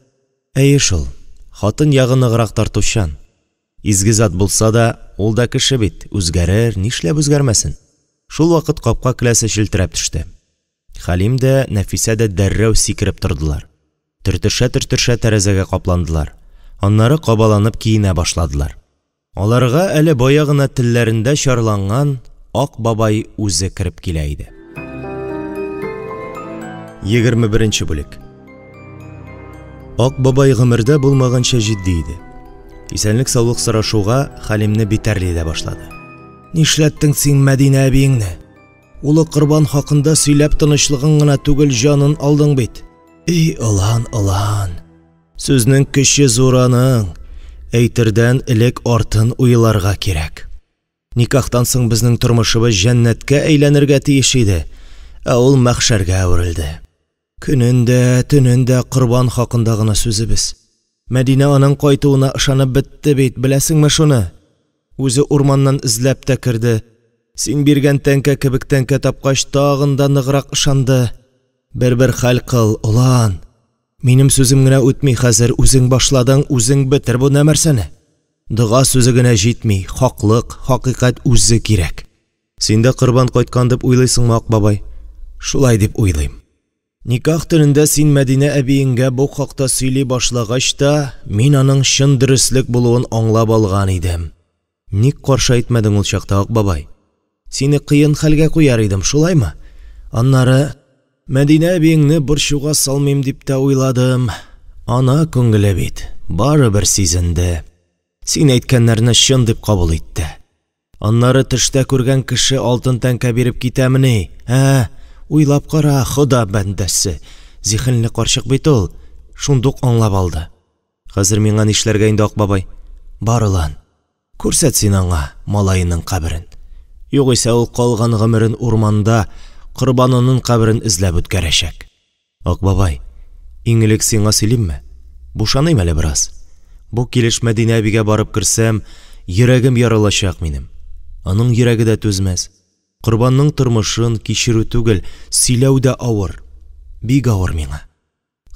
Әйе шул, хатын ягы ныграк тартучан. Изге зат булса да, ул да кеше бит, үзгәрер, нишләп үзгәрмәсен? Шулвакыт капка келәсе челтерәп төште. Хәлим дә, Нәфисә дә дәррәү сикереп тордылар. Төртешә-төртешә тәрәзәгә капландылар. Аннары кабаланып киенә башладылар. Аларга әле бая гына телләрендә чарланган Ак бабай үзе кереп килә иде. 21 нче бүлек. Ак бабай гомердә булмаганча җитди иде. Исәнлек-саулык сорашуга Хәлимне битәрли дә башлады. Нишләттең син Мәдинә әбиеңне? Улы Корбан хакында сөйләп тынычлыгын гына түгел, җанын алдың бит. Эй, олан, олан. Сүзнең көче зур аның. Әйтердән элек артын уйларга кирәк. Никахтан соң безнең тормышыбыз җәннәткә әйләнергә тиеш иде, ә ул мәхшәргә әверелде. Көнен дә, төнен дә Корбан хакында гына сүзебез. Мәдинә аның кайтуына ышанып бетте бит, беләсеңме шуны? Үзе урманнан эзләп тә керде. Син биргән тәңкә кебек тәңкә тапкач, тагын да ныграк ышанды. Бер-бер хәл кыл, олан. Минем сүзем генә үтми хәзер, үзең башладың, үзең бетер бу нәмәрсәне. Дога сүзе генә җитми, хаклык, хакыйкать үзе кирәк. Син дә Корбан кайткан дип уйлыйсыңмы, Ак бабай? Шулай дип уйлыйм. Никах төнендә син Мәдинә әбиеңгә бу хакта сөйли башлагач та, мин аның чын дөреслек булуын аңлап алган идем. Ник каршы әйтмәдең ул чакта, Ак бабай? Сине кыен хәлгә куяр идем, шулаймы? Аннары, Мәдинә әбиеңне борчуга салмыйм дип тә уйладым. Ана күңеле бит, барыбер сизенде. Син әйткәннәрне чын дип кабул итте. Аннары төштә күргән кеше алтын тәңкә биреп китәмени, ә? Уйлап кара, Хода бәндәсе! Зиһенле карчык бит ул, шундук аңлап алды. Хәзер миңа нишләргә инде, Ак бабай? Бар, олан, күрсәт син аңа малаеның каберен. Югыйсә ул калган гомерен урманда корбанының каберен эзләп үткәрәчәк. Ак бабай, иң элек сиңа сөйлимме? Бушаныйм әле бераз. Бу килеш Мәдинә әбигә барып керсәм, йөрәгем ярылачак минем. Аның йөрәге дә түзмәс. Корбанның тормышын кичерү түгел, сөйләү дә авыр. Бик авыр миңа.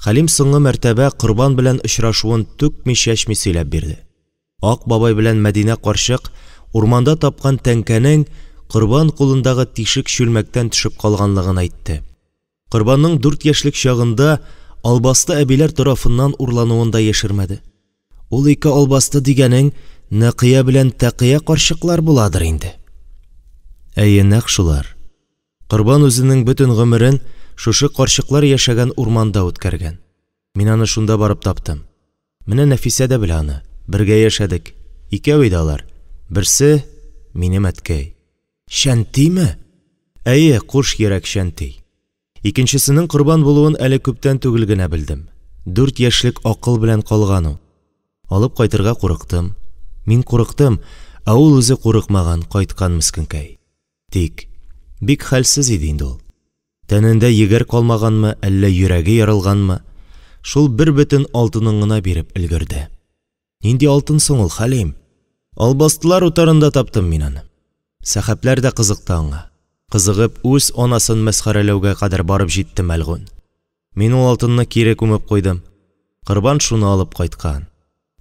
Хәлим соңгы мәртәбә Корбан белән очрашуын түкми-чәчми сөйләп бирде. Ак бабай белән Мәдинә карчык урманда тапкан тәңкәнең Корбан кулындагы тишек чүлмәктән төшеп калганлыгын әйтте. Корбанның дүрт яшьлек чагында албасты әбиләр тарафыннан урлануын да яшермәде. Ул ике албасты дигәнең Нәкыя белән Тәкыя карчыклар буладыр инде. Әйе, нәкъ шулар. Корбан үзенең бөтен гомерен шушы карчыклар яшәгән урманда үткәргән. Мин аны шунда барып таптым. Менә Нәфисә дә белә аны. Бергә яшәдек. Икәү иде алар. Берсе, минем әткәй. Чәнтиме? Әйе, куш йөрәк Чәнти. Икенчесенең Корбан булуын әле күптән түгел генә белдем. Дүрт яшьлек акыл белән калган ул. Алып кайтырга курыктым. Мин курыктым, ә ул үзе курыкмаган, кайткан мескенкәй. Тик. Бик хәлсез иде инде ул. Тәнендә егәр калмаганмы, әллә йөрәге ярылганмы, шул бер бөтен алтынын гына биреп өлгерде. Нинди алтын соң ул, Хәлим? Албастылар утарында таптым мин аны. Сәхәпләр дә кызыкты аңа. Кызыгып, үз анасын мәсхәрәләүгә кадәр барып җитте мәлгунь. Мин ул алтынны кире күмеп куйдым. Корбан шуны алып кайткан.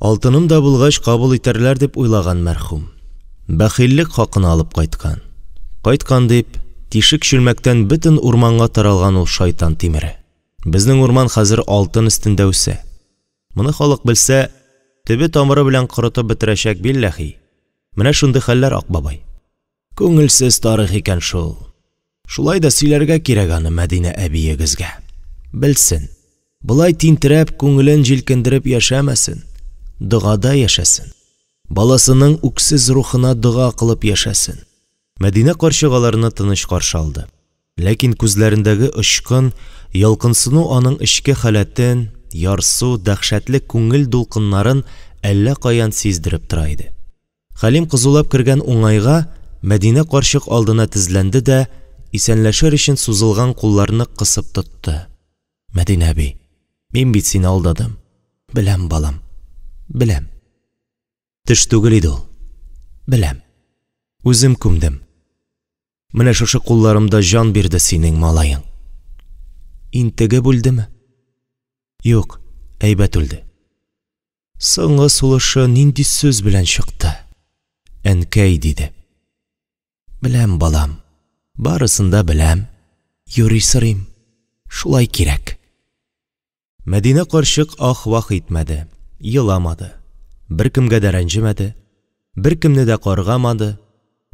Алтыным да булгач, кабул итәрләр дип уйлаган мәрхүм. Бәхиллек хакына алып кайткан. Кайткан дип, тишек чүлмәктән бөтен урманга таралган ул шайтан тимере. Безнең урман хәзер алтын өстендә үсә. Моны халык белсә, төбе-тамыры белән корытып бетерәчәк, билләһи. Менә шундый хәлләр, Ак бабай. Күңелсез тарих икән шул. Шулай да сөйләргә кирәк аны Мәдинә әбиегезгә. Белсен. Болай тинтерәп, күңелен җилкендереп яшәмәсен. Догада яшәсен. Баласының үксез рухына дога кылып яшәсен. Мәдинә карчык аларны тыныч каршы алды. Ләкин күзләрендәге очкын, ялкынсыну аның эчке халәтен, ярсу, дәһшәтле күңел дулкыннарын әллә каян сиздереп тора иде. Хәлим кызулап кергән уңайга Мәдинә карчык алдына тезләнде дә, исәнләшер өчен сузылган кулларны кысып тотты. Мәдинә әби, мин бит сине алдадым. Беләм, балам. Беләм. Төш түгел иде ул. Беләм. Үзем күмдем. Менә шушы кулларымда җан бирде синең малаең. Интегеп үлдеме? Юк, әйбәт үлде. Соңгы сулышы нинди сүз белән чыкты? Әнкәй, диде. Беләм, балам, барысын да беләм. Юри сорыйм. Шулай кирәк. Мәдинә карчык ах-вах итмәде, еламады. Беркемгә дә рәнҗемәде, беркемне дә каргамады.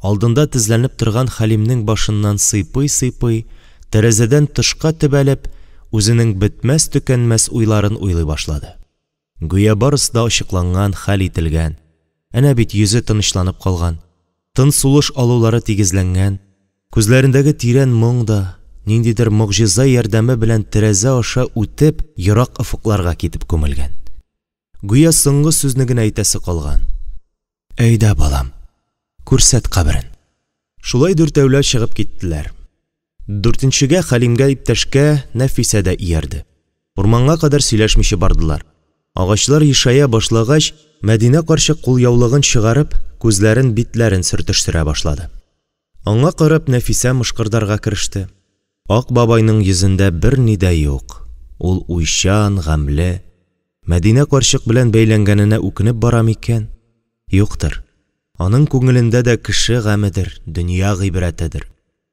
Алдында тезләнеп торган Хәлимнең башыннан сыйпый-сыйпый, тәрәзәдән тышка төбәлеп, үзенең бетмәс-төкәнмәс уйларын уйлый башлады. Гүя барысы да ачыкланган, хәл ителгән. Әнә бит йөзе тынычланып калган. Тын-сулыш алулары тигезләнгән. Күзләрендәге тирән моң да, ниндидер могҗиза ярдәме белән тәрәзә аша үтеп, ерак офыкларга китеп күмелгән. Гүя соңгы сүзне генә әйтәсе калган. Әйдә, балам, күрсәт каберен. Шулай дүртәүләп чыгып киттеләр. Дүртенчегә Хәлимгә иптәшкә Нәфисә дә иярде. Урманга кадәр сөйләшмичә бардылар. Агачлар ешая башлагач, Мәдинә карчык кулъяулыгын чыгарып, күзләрен, битләрен сөртештерә башлады. Аңа карап, Нәфисә мышкырдарга кереште. Ак бабайның йөзендә берни дә юк. Ул уйчан, гамьле. Мәдинә карчык белән бәйләнгәненә үкенеп бара микән? Юктыр. Аның күңелендә дә кеше гамедер, дөнья гыйбрәтедер.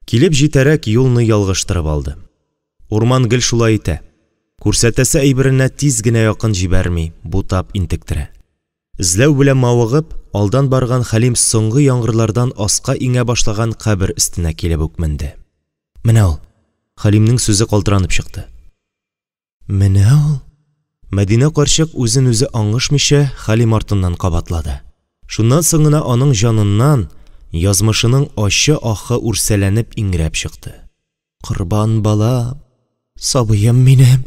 Килеп җитәрәк юлны ялгыштырып алды. Урман гел шулай итә. Күрсәтәсе әйберенә тиз генә якын җибәрми, бутап интектерә. Эзләү белән мавыгып, алдан барган Хәлим соңгы яңгырлардан аска иңә башлаган кабер өстенә килеп үк менде. Менә ул! Хәлимнең сүзе калтыранып чыкты. Менә ул! Мәдинә карчык үзен-үзе аңышмыйча Хәлим артыннан кабатлады. Шуннан соң гына аның җаныннан язмышының ачы ахы үрсәләнеп иңрәп чыкты. Корбан балам! Сабыем минем!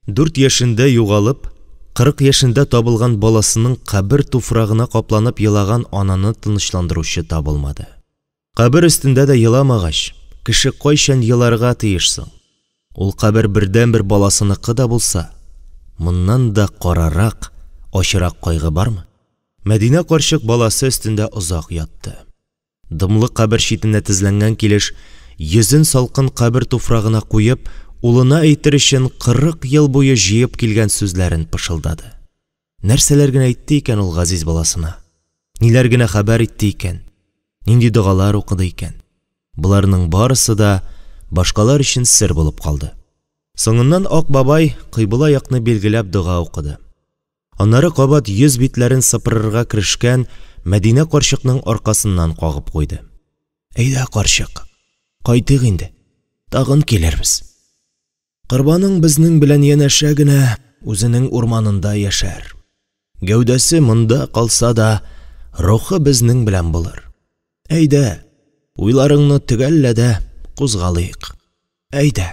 Дүрт яшендә югалып, 40 яшендә табылган баласының кабер туфрагына капланып елаган ананы тынычландыручы табылмады. Кабер өстендә дә еламагач, кеше кайчан еларга тиеш соң? Ул кабер бердәнбер баласыныкы да булса, моннан да карарак, ачырак кайгы бармы? Мәдинә карчык баласы өстендә озак ятты. Дымлы кабер читенә тезләнгән килеш, йөзен салкын кабер туфрагына куеп, улына әйтер өчен 40 ел буе җыеп килгән сүзләрен пышылдады. Нәрсәләр генә әйтте икән ул газиз баласына? Ниләр генә хәбәр итте икән? Нинди догалар укыды икән? Боларның барысы да башкалар өчен сер булып калды. Соңыннан Ак бабай кыйбла якны билгеләп дога укыды. Аннары кабат йөз битләрен сыпырырга керешкән Мәдинә карчыкның аркасыннан кагып куйды. Әйдә, карчык, кайтыйк инде. Тагын килербез. Корбаның безнең белән янәшә генә үзенең урманында яшәр. Гәүдәсе монда калса да, рухы безнең белән булыр. Әйдә, уйларыңны төгәллә дә кузгалыйк. Әйдә.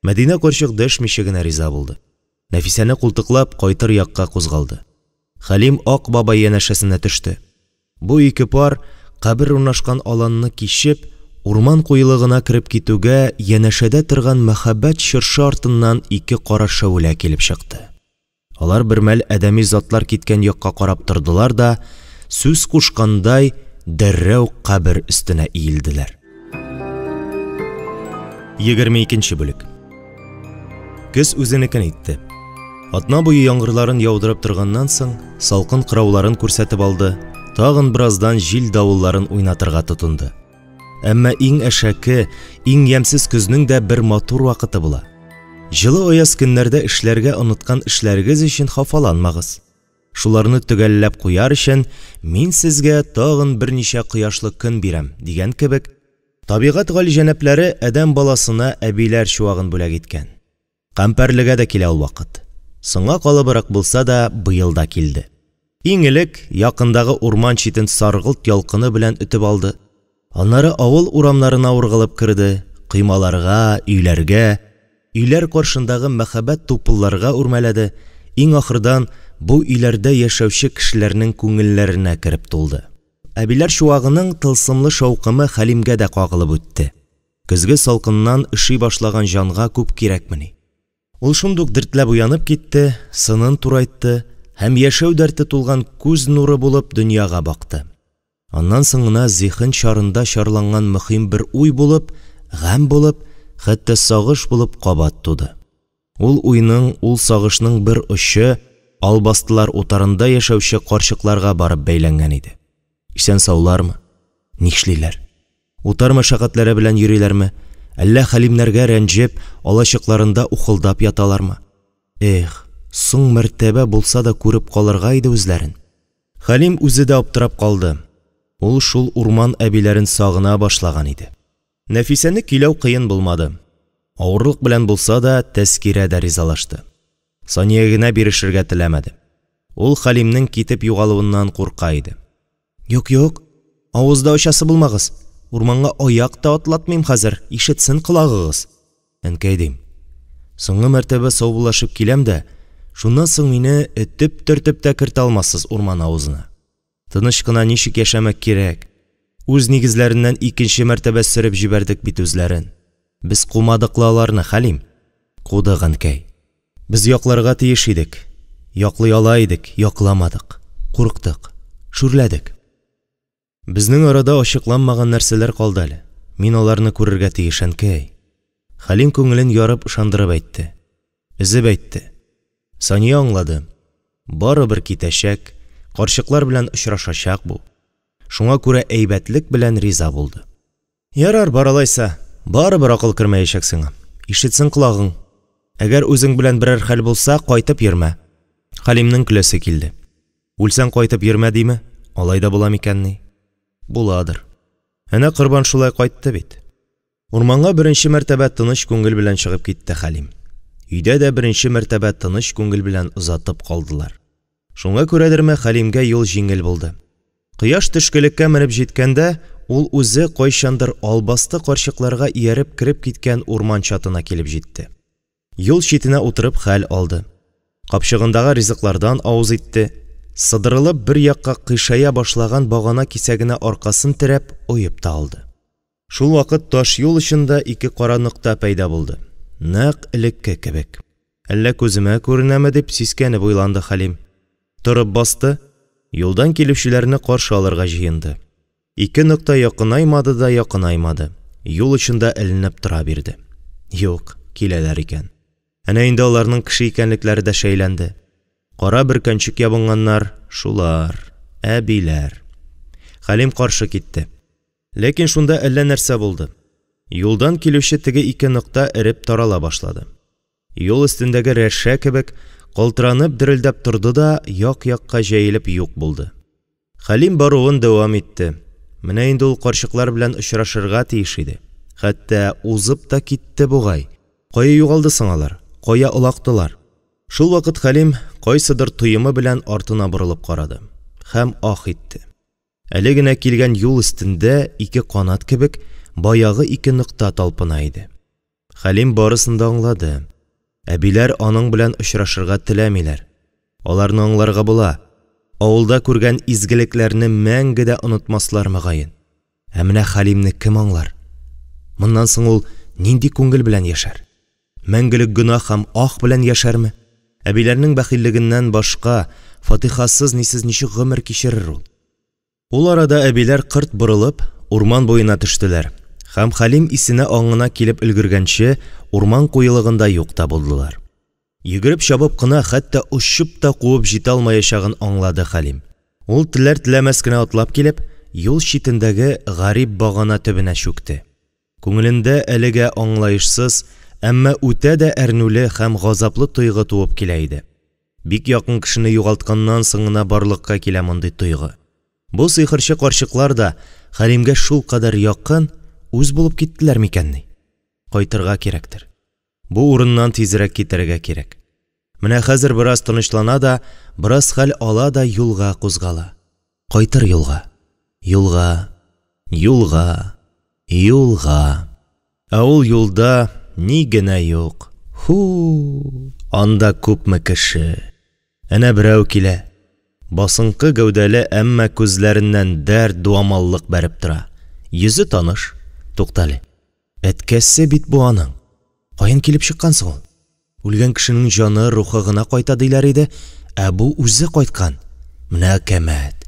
Мәдинә карчык дәшмичә генә риза булды. Нәфисәне култыклап, кайтыр якка кузгалды. Хәлим Ак бабай янәшәсенә төште. Бу ике пар кабер урнашкан аланны кичеп, урман куелыгына кереп китүгә, янәшәдә торган мәһабәт чыршы артыннан ике кара шәүлә килеп чыкты. Алар бермәл адәми затлар киткән якка карап тордылар да, сүз кушкандай, дәррәү кабер өстенә иелделәр. 22 бүлек. Көз үзенекен итте. Атна буе яңгырларын яудырып торганнан соң, салкын кырауларын күрсәтеп алды, тагын бераздан җил-давылларын уйнатырга тотынды. Әмма иң әшәке, иң ямьсез көзнең дә бер матур вакыты була. Җылы аяз көннәрдә эшләргә оныткан эшләрегез өчен хафаланмагыз. Шуларны төгәлләп куяр өчен мин сезгә тагын берничә кояшлы көн бирәм, дигән кебек, табигать галиҗәнаплары адәм баласына әбиләр чуагын бүләк иткән. Кампәрлегә дә килә ул вакыт. Соңга калыбрак булса да, быел да килде. Иң элек якындагы урман читен саргылт ялкыны белән өтеп алды. Аннары авыл урамнарына ургылып керде, коймаларга, өйләргә, өйләр каршындагы мәһабәт тупылларга үрмәләде, иң ахырдан бу өйләрдә яшәүче кешеләрнең күңелләренә кереп тулды. Әбиләр чуагының тылсымлы шаукымы Хәлимгә дә кагылып үтте. Көзге салкыннан өши башлаган җанга күп кирәкмени. Ул шундук дертләп уянып китте, сынын турайтты һәм яшәү дәрте тулган күз нуры булып дөньяга бакты. Аннан соң гына зиһен чарында чарланган мөһим бер уй булып, гамь булып, хәтта сагыш булып кабат туды. Ул уйның, ул сагышның бер очы албастылар утарында яшәүче карчыкларга барып бәйләнгән иде. Исән саулармы? Нишлиләр? Утар мәшәкатьләре белән йөриләрме? Әллә Хәлимнәргә рәнҗеп, алачыкларында ухылдап яталармы? Эх, соң мәртәбә булса да күреп калырга иде үзләрен. Хәлим үзе дә аптырап калды. Ул шул урман әбиләрен сагына башлаган иде. Нәфисәне көйләү кыен булмады. Авырлык белән булса да, Тәскирә дә ризалашты. Сания генә бирешергә теләмәде. Ул Хәлимнең китеп югалуыннан курка иде. Юк-юк, авызда очасы булмагыз. Урманга аяк та атлатмыйм хәзер, ишетсен колагыгыз. Әнкәй дим. Соңгы мәртәбә саубуллашып киләм дә, шуннан соң мине этеп-төртеп тә кертә алмассыз урман авызына. Тыныч кына ничек яшәмәк кирәк? Үз нигезләреннән икенче мәртәбә сөреп җибәрдек бит үзләрен. Без кумадык ла аларны, Хәлим. Кудык, әнкәй. Без якларга тиеш идек. Яклый ала идек, якламадык. Курыктык. Шүрләдек. Безнең арада ачыкланмаган нәрсәләр калды әле. Мин аларны күрергә тиеш, әнкәй. Хәлим күңелен ярып, ышандырып әйтте. Өзеп әйтте. Сания аңлады. Барыбер китәчәк, карчыклар белән очрашачак бу. Шуңа күрә әйбәтлек белән риза булды. Ярар, бар алайса. Барыбер акыл кермәячәк сиңа. Ишетсен колагың. Әгәр үзең белән берәр хәл булса, кайтып йөрмә. Хәлимнең көләсе килде. Үлсәң кайтып йөрмә диме? Алай да була микәнни? Буладыр. Әнә Корбан шулай кайтты бит. Урманга беренче мәртәбә тыныч күңел белән чыгып китте Хәлим. Өйдә дә беренче мәртәбә тыныч күңел белән озатып калдылар. Шуңа күрәдерме, Хәлимгә юл җиңел булды. Кояш төшкелеккә менеп җиткәндә, ул үзе кайчандыр албасты карчыкларга ияреп кереп киткән урман чатына килеп җитте. Юл читенә утырып хәл алды. Капчыгындагы ризыклардан авыз итте. Сыдырылып бер якка кыйшая башлаган багана кисәгенә аркасын терәп, оеп та алды. Шул вакыт таш юл очында ике кара нокта пәйда булды. Нәкъ элекке кебек. Әллә күземә күренәме дип сискәнеп уйланды Хәлим. Торып басты, юлдан килүчеләрне каршы алырга җыенды. Ике нокта якынаймады да якынаймады. Юл очында эленеп тора бирде. Юк, киләләр икән. Әнә инде аларның кеше икәнлекләре дә шәйләнде. Кара бөркәнчек ябынганнар, шулар, әбиләр. Хәлим каршы китте. Ләкин шунда әллә нәрсә булды. Юлдан килүче теге ике нокта эреп тарала башлады. Юл өстендәге рәшә кебек калтыранып дерелдәп торды да як-якка җәелеп юк булды. Хәлим баруын дәвам итте. Менә инде ул карчыклар белән очрашырга тиеш иде. Хәтта узып та китте бугай. Кая югалды соң алар? Кая олактылар? Шул вакыт Хәлим кайсыдыр тоемы белән артына борылып карады һәм ах итте. Әле генә килгән юл өстендә ике канат кебек баягы ике нокта талпына иде. Хәлим барысын да аңлады. Әбиләр аның белән очрашырга теләмиләр. Аларны аңларга була. Авылда күргән изгелекләрне мәңге дә онытмаслар мөгаен. Ә менә Хәлимне кем аңлар? Моннан соң ул нинди күңел белән яшәр? Мәңгелек гөнаһ һәм ах белән яшәрме? Әбиләрнең бәхиллегеннән башка, фатихасыз нисез ничек гомер кичерер ул? Ул арада әбиләр кырт борылып, урман буена төштеләр. Һәм Хәлим исенә аңына килеп өлгергәнче, урман куелыгында юк та булдылар. Йөгереп-чабып кына, хәтта очып та куып җитә алмаячагын аңлады Хәлим. Ул, теләр-теләмәс кенә атлап килеп, юл читендәге гарип багана төбенә чүкте. Күңелендә әлегә аңлаешсыз, әмма үтә дә әрнүле һәм газаплы тойгы туып килә иде. Бик якын кешене югалтканнан соң гына барлыкка килә мондый тойгы. Бу сихерче карчыклар да Хәлимгә шулкадәр якын, үз булып киттеләр микәнни? Кайтырга кирәктер. Бу урыннан тизрәк китәргә кирәк. Менә хәзер бераз тынычлана да, бераз хәл ала да юлга кузгала. Кайтыр юлга. Юлга. Юлга. Юлга. Ә ул юлда ни генә юк. Һу-у, анда күпме кеше. Әнә берәү килә. Басынкы гәүдәле, әмма күзләреннән дәрт, дуамаллык бәреп тора. Йөзе таныш. Туктале. Әткәсе бит бу аның! Каян килеп чыккан соң ул? Үлгән кешенең җаны, рухы гына кайта диләр иде, ә бу үзе кайткан! Менә әкәмәт!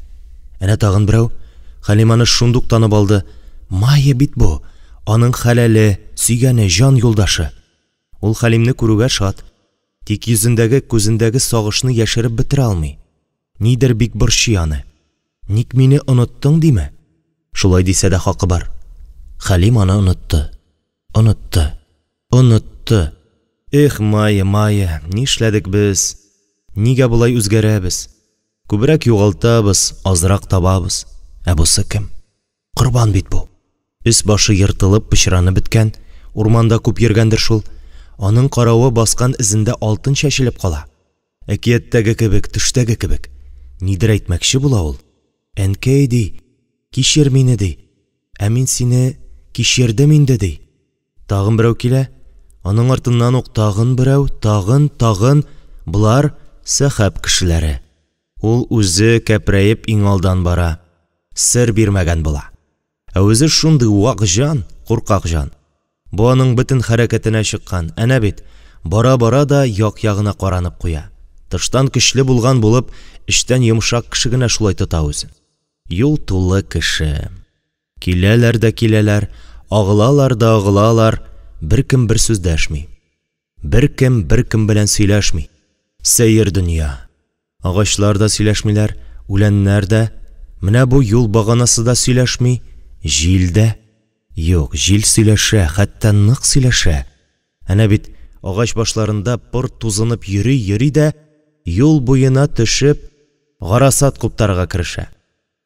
Әнә тагын берәү. Хәлим аны шундук танып алды. Майя бит бу! Аның хәләле, сөйгәне, җан юлдашы. Ул Хәлимне күрүгә шат. Тик йөзендәге, күзендәге сагышны яшереп бетерә алмый. Нидер бик борчый аны. Ник мине оныттың, диме? Шулай дисә дә хакы бар. Хәлим аны онытты. Онытты. Онытты! Эх, Майя, Майя, нишләдек без? Нигә болай үзгәрәбез? Күбрәк югалтабыз, азрак табабыз. Ә бусы кем? Корбан бит бу! Өс-башы ертылып, пычранып беткән, урманда күп йөргәндер шул. Аның каравы баскан эзендә алтын чәчелеп кала. Әкияттәге кебек, төштәге кебек. Нидер әйтмәкче була ул. Әнкәй, ди, кичер мине, ди. Ә мин сине кичердем инде, ди. Тагын берәү килә. Аның артыннан ук тагын берәү, тагын, тагын. Болар, Сәхәп кешеләре. Ул үзе, кәпрәеп, иң алдан бара. Сер бирмәгән була. Ә үзе шундый вак җан, куркак җан. Бу аның бөтен хәрәкәтенә чыккан, әнә бит, бара-бара да як-ягына каранып куя. Тыштан көчле булган булып, эчтән йомшак кеше генә шулай тота үзен. Юл тулы кеше. Киләләр дә киләләр, агылалар да агылалар, беркем бер сүз дәшми. Беркем беркем белән сөйләшми. Сәер дөнья. Агачлар да сөйләшмиләр, үләннәр дә, менә бу юл баганасы да сөйләшми, җил дә. Юк, җил сөйләшә, хәтта нык сөйләшә. Әнә бит, агач башларында пыр тузынып йөри-йөри дә, юл буена төшеп, гарасат куптарырга керешә.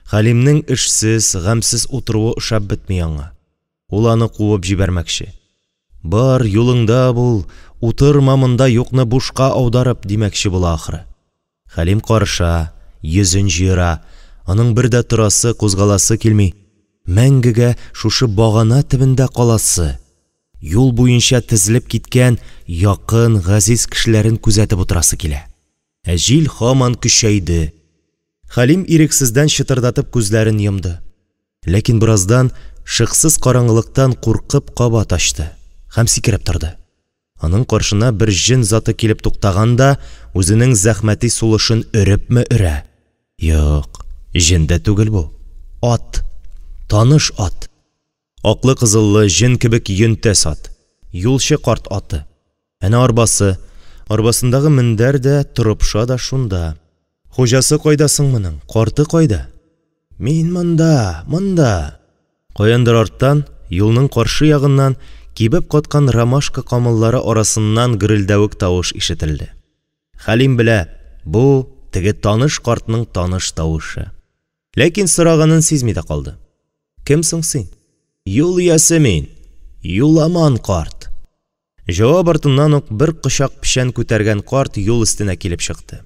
Хәлимнең эшсез, гамьсез утыруы ошап бетми аңа. Ул аны куып җибәрмәкче. Бар, юлыңда бул, утырма монда юкны бушка аударып, димәкче була, ахры. Хәлим карыша, йөзен җыера, аның бер дә торасы, кузгаласы килми, мәңгегә шушы багана төбендә каласы, юл буенча тезелеп киткән якын, газиз кешеләрен күзәтеп утырасы килә. Ә җил һаман көчәйде. Хәлим ирексездән чытырдатып күзләрен йомды. Ләкин бераздан шыксыз караңгылыктан куркып кабат ачты һәм сикереп торды. Аның каршына бер җен заты килеп туктаган да үзенең зәхмәти сулышын өрепме өрә. Юк, җен дә түгел бу. Ат. Таныш ат. Аклы-кызыллы, җен кебек йөнтәс ат. Юлчы карт аты. Әнә арбасы. Арбасындагы мендәр дә, торыпша да шунда. Хуҗасы кайда соң моның? Карты кайда? Мин монда, монда! Каяндыр арттан, юлның каршы ягыннан, кибеп каткан ромашка камыллары арасыннан гөрелдәвек тавыш ишетелде. Хәлим белә, бу, теге таныш картның таныш тавышы. Ләкин сораганын сизми дә калды. Кем соң син? Юл иясе мин! Юламан карт! Җавап артыннан ук бер кочак печән күтәргән карт юл өстенә килеп чыкты.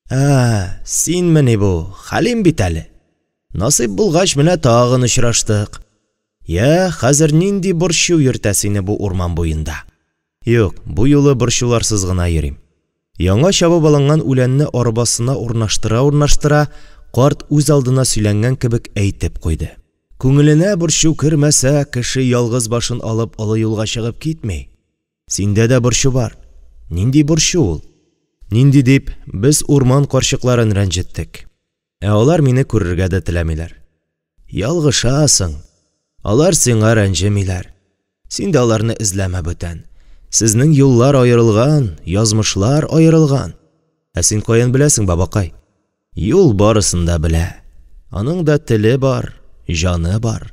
Ә, синмени бу, Хәлим бит әле! Насыйп булгач, менә тагын очраштык. Йә, хәзер нинди борчу йөртә сине бу урман буенда? Юк, бу юлы борчуларсыз гына йөрим. Яңа чабып алынган үләнне арбасына урнаштыра-урнаштыра, карт үзалдына сөйләнгән кебек әйтеп куйды. Күңеленә борчу кермәсә, кеше ялгыз башын алып олы юлга чыгып китми. Синдә дә борчу бар. Нинди борчу ул? Нинди дип, без урман карчыкларын рәнҗеттек. Ә алар мине күрергә дә теләмиләр. Ялгышасың. Алар сиңа рәнҗемиләр. Син дә аларны эзләмә бүтән. Сезнең юллар аерылган, язмышлар аерылган. Ә син каян беләсең, бабакай? Юл барысын да белә. Аның да теле бар, җаны бар.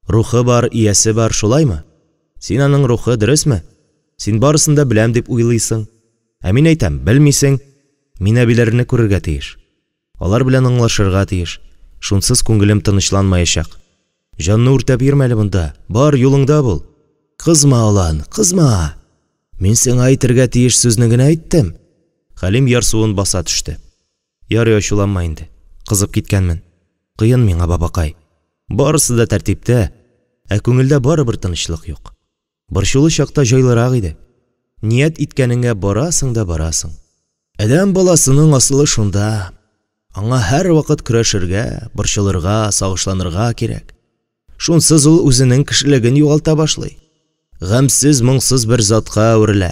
Рухы бар, иясе бар, шулаймы? Син аның рухы, дөресме? Син барысын да беләм дип уйлыйсың. Ә мин әйтәм, белмисең. Мин әбиләрне күрергә тиеш. Алар белән аңлашырга тиеш. Шунсыз күңелем тынычланмаячак. Җанны үртәп йөрмә әле монда. Бар, юлыңда бул. Кызма, олан, кызма. Мин сиңа әйтергә тиеш сүзне генә әйттем. Хәлим ярсуын баса төште. Ярый, ачуланма инде. Кызып киткәнмен. Кыен миңа, бабакай. Барысы да тәртиптә, ә күңелдә барыбер тынычлык юк. Борчулы чакта җайлырак иде. Ният иткәнеңә барасың да барасың. Адәм баласының асылы шунда, аңа һәрвакыт көрәшергә, борчылырга, сагышланырга кирәк. Шунсыз ул үзенең кешелеген югалта башлый. Гамьсез-моңсыз бер затка әверелә,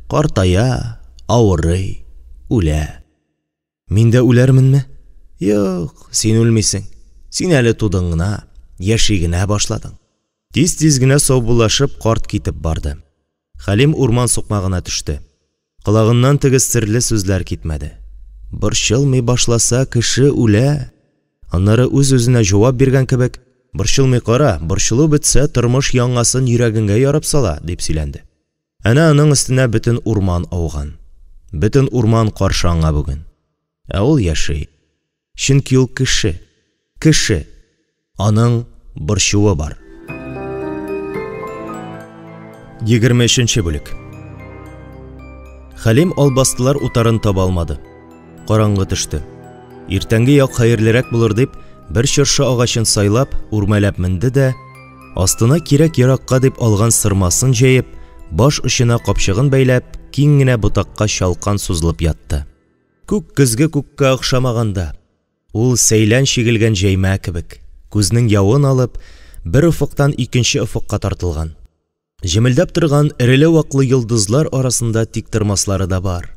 картая, авырый, үлә. Мин дә үләрменме? Юк, син үлмисең. Син әле тудың гына, яши генә башладың. Тиз-тиз генә саубуллашып, карт китеп барды. Хәлим урман сукмагына төште. Колагыннан теге серле сүзләр китмәде. Борчылмый башласа, кеше үлә. Аннары үз-үзенә җавап биргән кебек, Борчылмый кара, борчылу бетсә, тормыш яңасын йөрәгеңә ярып сала, дип сөйләнде. Әнә аның өстенә бөтен урман ауган. Бөтен урман каршы аңа бүген. Ә ул яши. Чөнки ул кеше. Кеше. Аның борчуы бар. 23 бүлек. Хәлим албастылар утарын таба алмады. Караңгы төште. Иртәнге як хәерлерәк булыр дип, бер чыршы агачын сайлап, үрмәләп менде дә, астына кирәк-яракка дип алган сырмасын җәеп, баш очына капчыгын бәйләп, киң генә ботакка чалкан сузылып ятты. Күк көзге күккә охшамаган да, ул сәйлән чигелгән җәймә кебек, күзнең явын алып, бер офыктан икенче офыкка тартылган. Җемелдәп торган эреле-ваклы йолдызлар арасында тиктормаслары да бар.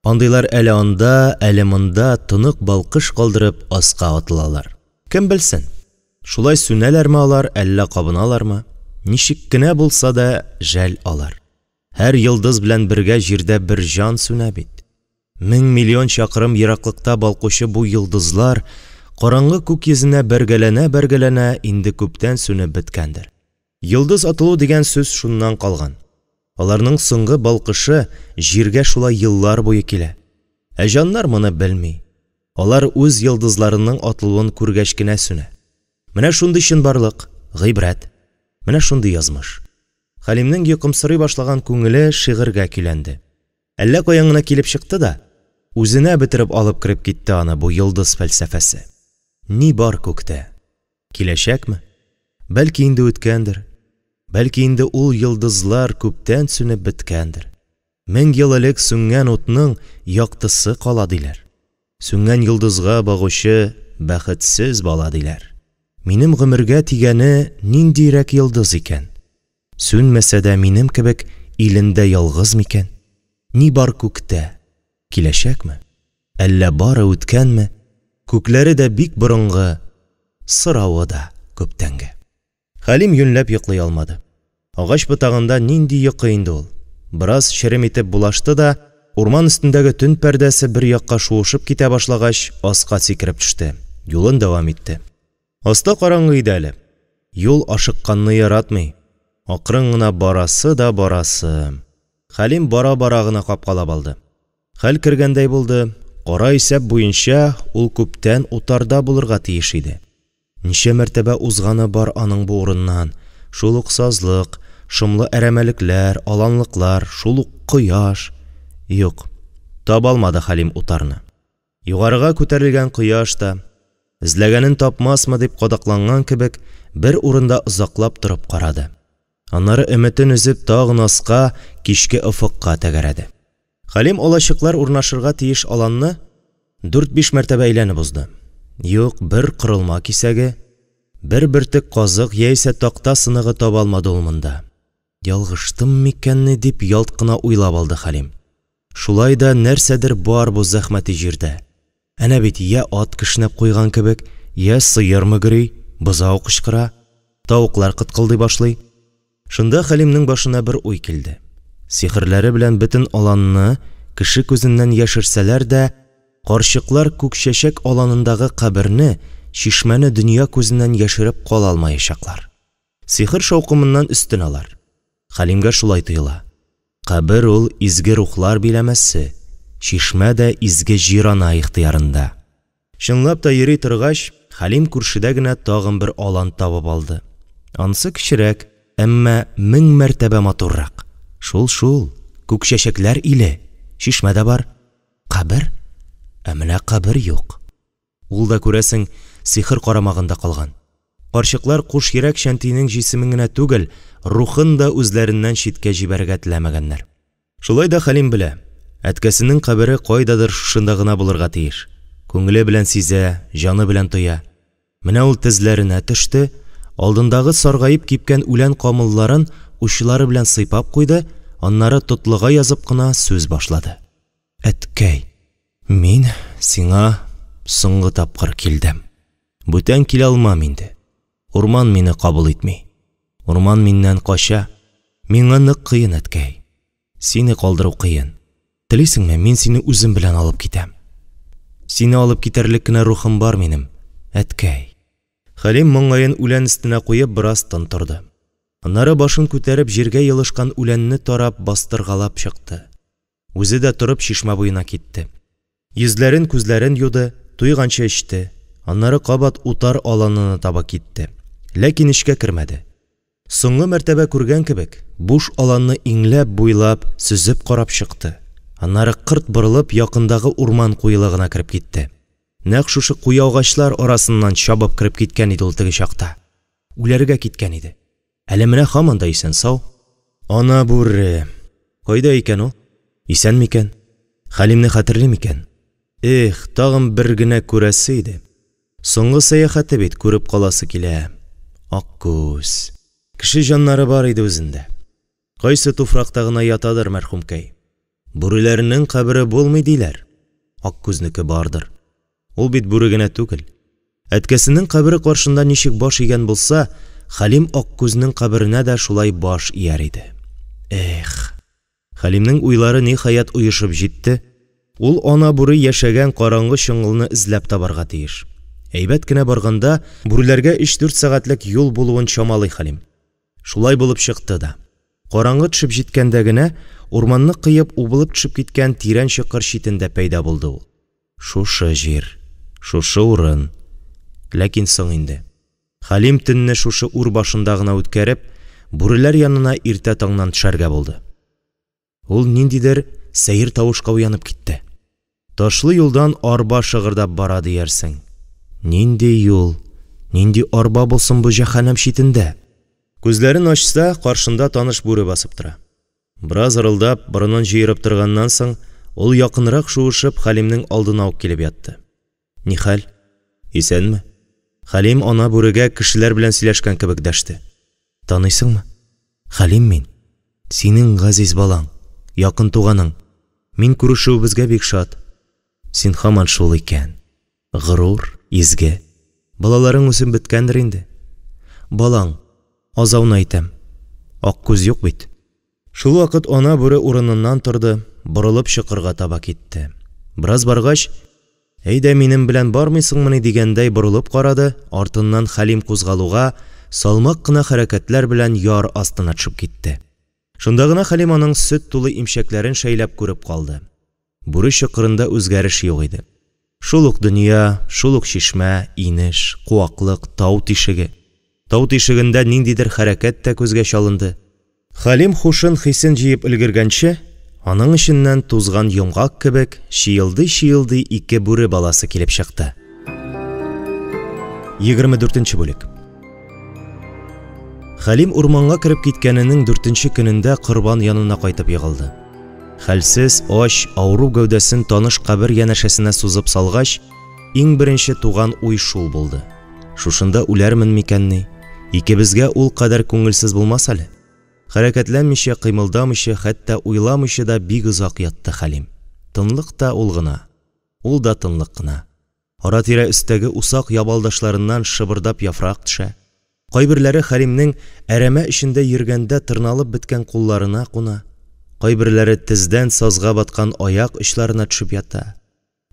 Андыйлар әле анда, әле монда тонык балкыш калдырып аска атылалар. Кем белсен, шулай сүнәләрме алар, әллә кабыналармы? Ничек кенә булса да, жәл алар. Һәр йолдыз белән бергә җирдә бер җан сүнә бит. Мең-миллион чакрым ераклыкта балкучы бу йолдызлар караңгы күк йөзенә бәргәләнә-бәргәләнә инде күптән сүнеп беткәндер. Йолдыз атылу дигән сүз шуннан калган. Аларның соңгы балкышы җиргә шулай еллар буе килә. Ә җаннар моны белми. Алар үз йолдызларының атылуын күргәч кенә сүнә. Менә шундый чынбарлык, гыйбрәт. Менә шундый язмыш. Хәлимнең йокымсырый башлаган күңеле шигырьгә көйләнде. Әллә каян гына килеп чыкты да, үзенә бөтереп алып кереп китте аны бу йолдыз фәлсәфәсе. Ни бар күктә? Киләчәкме? Бәлки инде үткәндер. Бәлки инде ул йолдызлар күптән сүнеп беткәндер. Мең ел элек сүнгән утның яктысы кала, диләр. Сүнгән йолдызга багучы бәхетсез бала, диләр. Минем гомергә тигәне ниндирәк йолдыз икән? Сүнмәсә дә минем кебек илендә ялгыз микән? Ни бар күктә? Киләчәкме? Әллә бары үткәнме? Күкләре дә бик борынгы, соравы да күптәнге. Хәлим юньләп йоклый алмады. Агач ботагында нинди йокы инде ул? Бераз черем итеп булашты да, урман өстендәге төн пәрдәсе бер якка шуышып китә башлагач, аска сикереп төште, юлын дәвам итте. Аста караңгы иде әле. Юл ашыкканны яратмый. Акрын гына барасы да барасы. Хәлим бара-бара гына капкалап алды. Хәл кергәндәй булды, кара исәп буенча ул күптән утарда булырга тиеш иде. Ничә мәртәбә узганы бар аның бу урыннан, шул ук сазлык, шомлы әрәмәлекләр, аланлыклар, шул ук кояш. Юк, таба алмады Хәлим утарны. Югарыга күтәрелгән кояш та, эзләгәнен тапмасмы дип кадакланган кебек, бер урында озаклап торып карады. Аннары өметен өзеп тагын аска, кичке офыкка тәгәрәде. Хәлим алачыклар урнашырга тиеш аланны дүрт-биш мәртәбә әйләнеп узды. Юк, бер корылма кисәге, бер бөртек казык яисә такта сыныгы таба алмады ул монда. Ялгыштым микәнни дип ялт кына уйлап алды Хәлим. Шулай да нәрсәдер бар бу зәхмәти җирдә. Әнә бит йә ат кешнәп куйган кебек, йә сыер мөгри, бозау кычкыра, тавыклар кыткылдый башлый. Шунда Хәлимнең башына бер уй килде. Сихерләре белән бөтен аланны кеше күзеннән яшерсәләр дә, карчыклар Күкчәчәк аланындагы каберне, чишмәне дөнья күзеннән яшереп кала алмаячаклар. Сихер шаукымыннан өстен алар. Хәлимгә шулай тоела. Кабер ул изге рухлар биләмәсе, чишмә дә изге Җир-ана ихтыярында. Чынлап та йөри торгач, Хәлим күршедә генә тагын бер алан табып алды. Анысы кечерәк, әмма мең мәртәбә матуррак. Шул-шул, күкчәчәкләр иле, чишмә дә бар. Кабер? Ә менә кабер юк. Ул да, күрәсең, сихер карамагында калган. Карчыклар куш йөрәк чәнтинең җисемен генә түгел, рухын да үзләреннән читкә җибәрергә теләмәгәннәр. Шулай да Хәлим белә, әткәсенең кабере кайдадыр шушында гына булырга тиеш. Күңеле белән сизә, җаны белән тоя. Менә ул тезләренә төште, алдындагы саргаеп кипкән үлән камылларын учлары белән сыйпап куйды, аннары тотлыга язып кына сүз башлады. Әткәй, мин сиңа соңгы тапкыр килдем. Бүтән килә алмам инде. Урман мине кабул итми. Урман миннән кача. Миңа нык кыен, әткәй. Сине калдыру кыен. Телисеңме, мин сине үзем белән алып китәм. Сине алып китәрлек кенә рухым бар минем, әткәй. Хәлим маңгаен үлән өстенә куеп бераз тын торды. Аннары башын күтәреп җиргә елышкан үләнне тарап, бастыргалап чыкты. Үзе дә торып чишмә буена китте. Йөзләрен, күзләрен юды, туйганчы эчте. Аннары кабат утар аланына таба китте. Ләкин эчкә кермәде. Соңгы мәртәбә күргән кебек, буш аланны иңләп-буйлап, сөзеп карап чыкты. Аннары кырт борылып, якындагы урман куелыгына кереп китте. Нәкъ шушы куе агачлар арасыннан чабып кереп киткән иде ул теге чакта. Үләргә киткән иде. Әле менә һаман да исән-сау. Ана бүре! Кайда икән ул? Исән микән? Хәлимне хәтерли микән? Эх, тагын бер генә күрәсе иде. Соңгы сәяхәте бит, күреп каласы килә. Аккүз. Кеше җаннары бар иде үзендә. Кайсы туфракта гына ятадыр мәрхүмкәй. Бүреләрнең кабере булмый, диләр. Аккүзнеке бардыр. Ул бит бүре генә түгел. Әткәсенең кабере каршында ничек баш игән булса, Хәлим Аккүзнең каберенә дә шулай баш ияр иде. Эх. Хәлимнең уйлары ниһаять оешып җитте, ул ана бүре яшәгән караңгы чоңгылны эзләп табарга тиеш. Әйбәт кенә барганда, бүреләргә өч-дүрт сәгатьлек юл булуын чамалый Хәлим. Шулай булып чыкты да. Караңгы төшеп җиткәндә генә, урманны кыеп, убылып төшеп киткән тирән чокыр читендә пәйда булды ул. Шушы җир. Шушы урын. Ләкин соң инде. Хәлим төнне шушы үр башында гына үткәреп, бүреләр янына иртә таңнан төшәргә булды. Ул ниндидер сәер тавышка уянып китте. Ташлы юлдан арба шыгырдап бара диярсең. Нинди юл, нинди арба булсын бу җәһәннәм читендә? Күзләрен ачса, каршында таныш бүре басып тора. Бераз ырылдап, борынын җыерып торганнан соң, ул якынрак шуышып, Хәлимнең алдына ук килеп ятты. Нихәл? Исәнме? Хәлим ана бүрегә кешеләр белән сөйләшкән кебек дәште. Таныйсыңмы? Хәлим мин. Синең газиз балаң, якын туганың. Мин күрешүебезгә бик шат. Син һаман шул икән. Горур, изге. Балаларың үсеп беткәндер инде. Балаң, Азауны әйтәм. Аккүз юк бит. Шулвакыт ана бүре урыныннан торды, борылып чокырга таба китте. Бераз баргач, Әйдә, минем белән бармыйсыңмыни дигәндәй борылып карады, артыннан Хәлим кузгалуга, салмак кына хәрәкәтләр белән яр астына төшеп китте. Шунда гына Хәлим аның сөт тулы имчәкләрен шәйләп күреп калды. Бүре чокырында үзгәреш юк иде. Шул ук дөнья, шул ук чишмә, инеш, куаклык, тау тишеге. Тау тишегендә ниндидер хәрәкәт тә күзгә чалынды. Хәлим хушын-хисен җыеп өлгергәнче, аның эченнән тузган йомгак кебек, чиелдый-чиелдый ике бүре баласы килеп чыкты. 24 нче бүлек. Хәлим урманга кереп киткәненең дүртенче көнендә Корбан янына кайтып егылды. Хәлсез, ач, авыру гәүдәсен таныш кабер янәшәсенә сузып салгач, иң беренче туган уй шул булды. Шушында үләрмен микәнни? Икебезгә ул кадәр күңелсез булмас әле. Хәрәкәтләнмичә, кыймылдамыйча, хәтта уйламыйча да бик озак ятты Хәлим. Тынлык та ул гына. Ул да тынлык кына. Ара-тирә өстәге усак ябалдашларыннан шыбырдап яфрак төшә. Кайберләре Хәлимнең әрәмә эчендә йөргәндә тырналып беткән кулларына куна. Кайберләре тездән сазга баткан аяк очларына төшеп ята,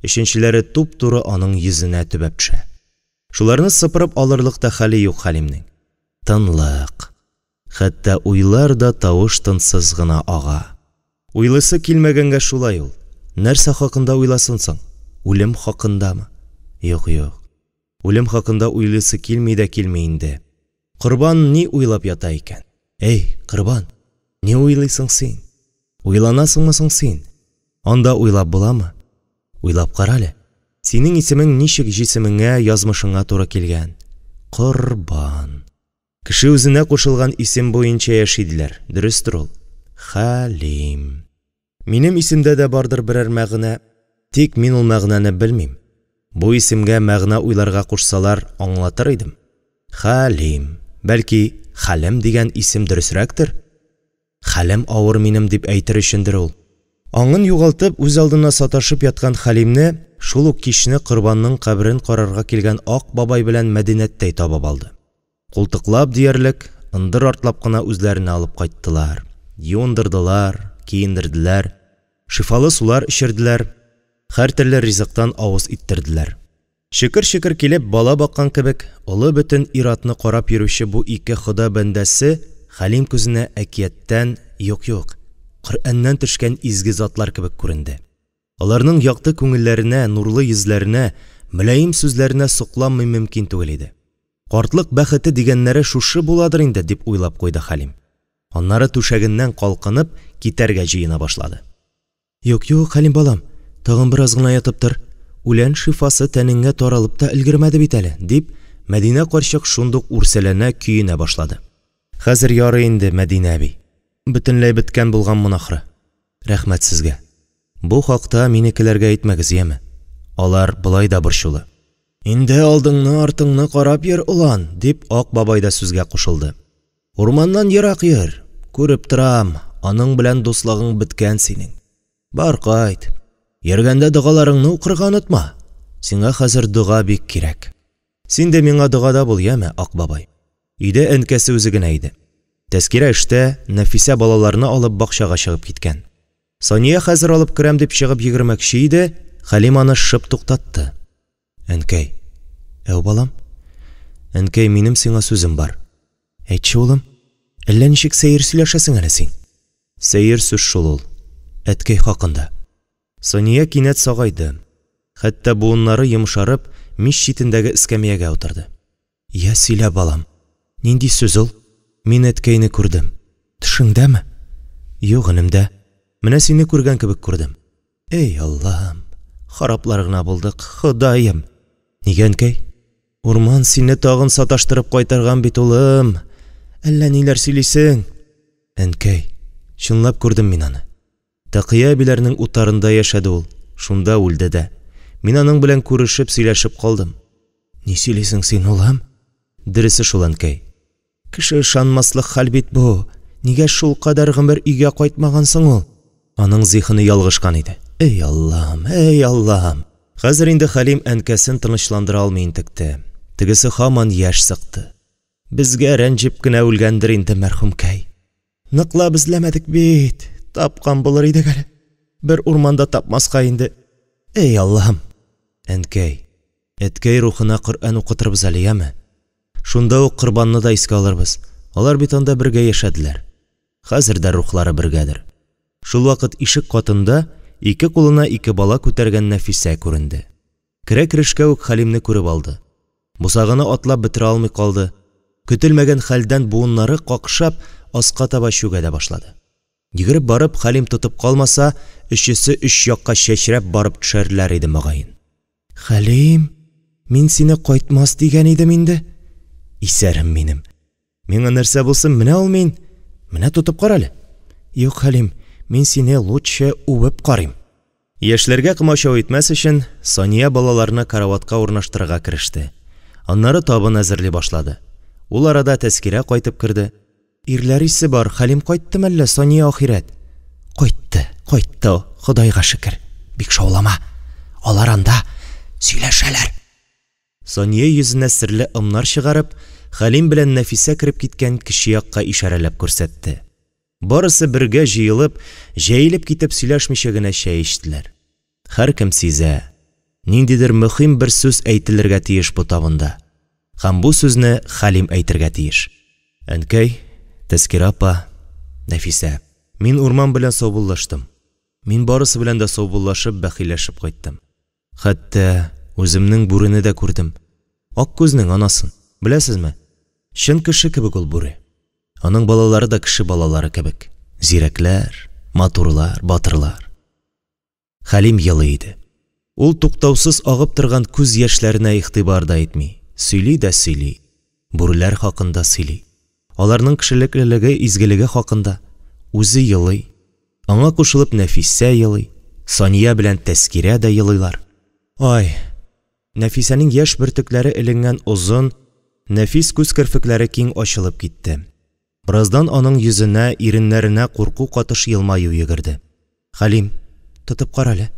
өченчеләре туп-туры аның йөзенә төбәп төшә. Шуларны сыпырып алырлык та хәле юк Хәлимнең. Тынлык. Хәтта уйлар да тавыш-тынсыз гына ага. Уйлыйсы килмәгәнгә шулай ул. Нәрсә хакында уйласын соң? Үлем хакындамы? Юк, юк. Үлем хакында уйлыйсы килми дә килми инде. Корбан ни уйлап ята икән? Әй, Корбан, ни уйлыйсың син? Уйланасыңмы соң син? Анда уйлап буламы? Уйлап кара әле. Синең исемең ничек җисемеңә, язмышыңа туры килгән? Корбан. Кеше үзенә кушылган исем буенча яши диләр. Дөрестер ул. Хәлим. Минем исемдә дә бардыр берәр мәгънә. Тик мин ул мәгънәне белмим. Бу исемгә мәгънә уйларга кушсалар, аңлатыр идем. Хәлим. Бәлки, Хәлем дигән исем дөресрәктер? Хәлем авыр минем дип әйтер өчендер ул. Аңын югалтып, үзалдына саташып яткан Хәлимне шул ук кичне Корбанның каберен карарга килгән Ак бабай белән Мәдинәттәй табып алды. Култыклап диярлек, ындыр артлап кына үзләренә алып кайттылар. Юындырдылар, киендерделәр, шифалы сулар эчерделәр, һәртөрле ризыктан авыз иттерделәр. Чекер-чекер килеп, бала баккан кебек, олы бөтен ир-атны карап йөрүче бу ике Хода бәндәсе Хәлим күзенә әкияттән, юк-юк, Коръәннән төшкән изге затлар кебек күренде. Аларның якты күңелләренә, нурлы йөзләренә, мөлаем сүзләренә сокланмый мөмкин түгел иде. Картлык бәхете дигәннәре шушы буладыр инде, дип уйлап куйды Хәлим. Аннары түшәгеннән калкынып, китәргә җыена башлады. Юк, юк, Хәлим балам, тагын бераз гына ятып тор. Үлән шифасы тәнеңә таралып та өлгермәде бит әле, дип, Мәдинә карчык шундук үрсәләнә, көенә башлады. Хәзер ярый инде, Мәдинә әби. Бөтенләй беткән булганмын ахры. Рәхмәт сезгә. Бу хакта минекеләргә әйтмәгез, яме. Алар болай да борчулы. Инде алдыңны-артыңны карап йөр, олан, дип, Ак бабай да сүзгә кушылды. Урманнан ерак йөр. Күреп торам, аның белән дуслыгың беткән синең. Бар кайт. Йөргәндә догаларыңны укырга онытма. Сиңа хәзер дога бик кирәк. Син дә миңа догада бул, яме, Ак бабай. Өйдә әнкәсе үзе генә иде. Тәскирә эштә, Нәфисә балаларны алып бакчага чыгып киткән. Сания хәзер алып керәм дип чыгып йөгермәкче иде, Хәлим аны шып туктатты. Әнкәй. Әү, балам. Әнкәй, минем сиңа сүзем бар. Әйтче, улым. Әллә ничек сәер сөйләшәсең әле син. Сәер сүз шул ул. Әткәй хакында. Сания кинәт сагайды. Хәтта буыннары йомшарып, мич читендәге эскәмиягә утырды. Йә, сөйлә, балам. Нинди сүз ул? Мин әткәйне күрдем. Төшеңдәме? Юк, өнемдә. Менә сине күргән кебек күрдем. Эй, Аллам! Хараплар гына булдык, Ходаем! Нигә, әнкәй? Урман сине тагын саташтырып кайтарган бит, улым. Әллә ниләр сөйлисең. Әнкәй, чынлап күрдем мин аны. Тәкыя әбиләрнең утарында яшәде ул, шунда үлде дә. Мин аның белән күрешеп, сөйләшеп калдым. Ни сөйлисең син, улым? Дөресе шул, әнкәй. Кеше ышанмаслык хәл бит бу. Нигә шулкадәр гомер өйгә кайтмаган соң ул? Аның зиһене ялгышкан иде. Эй, Аллам, эй, Аллам! Хәзер инде Хәлим әнкәсен тынычландыра алмый интекте. Тегесе һаман яшь сыкты. Безгә рәнҗеп кенә үлгәндер инде мәрхүмкәй. Ныклап эзләмәдек бит, тапкан булыр идек әле. Бер урманда тапмаска инде. Эй, Аллам! Әнкәй, әткәй рухына Коръән укытырбыз әле, яме? Шунда ук Корбанны да искә алырбыз. Алар бит анда бергә яшәделәр. Хәзер дә рухлары бергәдер. Шулвакыт ишек катында ике кулына ике бала күтәргән Нәфисә күренде. Керә-керешкә үк Хәлимне күреп алды. Бусаганы атлап бетерә алмый калды. Көтелмәгән хәлдән буыннары какшап, аска таба чүгә дә башлады. Йөгереп барып, Хәлим тотып калмаса, өчесе өч якка чәчрәп барып төшәрләр иде, мөгаен. Хәлим, мин сине кайтмас дигән идем инде. Исәрем минем. Миңа нәрсә булсын, менә ул мин. Менә тотып кара әле. Юк, Хәлим, мин сине лучше үбеп карыйм. Яшьләргә комачау итмәс өчен, Сания балаларны караватка урнаштырырга кереште. Аннары табын әзерли башлады. Ул арада Тәскирә кайтып керде. Ирләр исе бар, Хәлим кайтты мәллә, Сания ахирәт? Кайтты, кайтты, Ходайга шөкер. Бик шаулама. Алар анда сөйләшәләр. Сания йөзенә серле ымнар чыгарып, Хәлим белән Нәфисә кереп киткән кече якка ишарәләп күрсәтте. Барысы бергә җыелып, җәелеп китеп сөйләшмичә генә чәй эчтеләр. Һәркем сизә, ниндидер мөһим бер сүз әйтелергә тиеш бу табында. Һәм бу сүзне Хәлим әйтергә тиеш. Әнкәй, Тәскирә апа, Нәфисә, мин урман белән саубуллаштым. Мин барысы белән дә саубуллашып, бәхилләшеп кайттым. Хәтта үземнең бүрене дә күрдем. Аккүзнең анасын. Беләсезме? Чын кеше кебек ул бүре. Аның балалары да кеше балалары кебек. Зирәкләр, матурлар, батырлар. Хәлим елый иде. Ул туктаусыз агып торган күз яшьләренә игътибар да итми, сөйли дә сөйли. Бүреләр хакында сөйли. Аларның кешелеклелеге, изгелеге хакында. Үзе елый. Аңа кушылып Нәфисә елый, Сания белән Тәскирә дә елыйлар. Ай! Нәфисәнең яшь бөртекләре эленгән озын, нәфис күз керфекләре киң ачылып китте. Бераздан аның йөзенә, иреннәренә курку катыш елмаю йөгерде. Хәлим, тотып карале.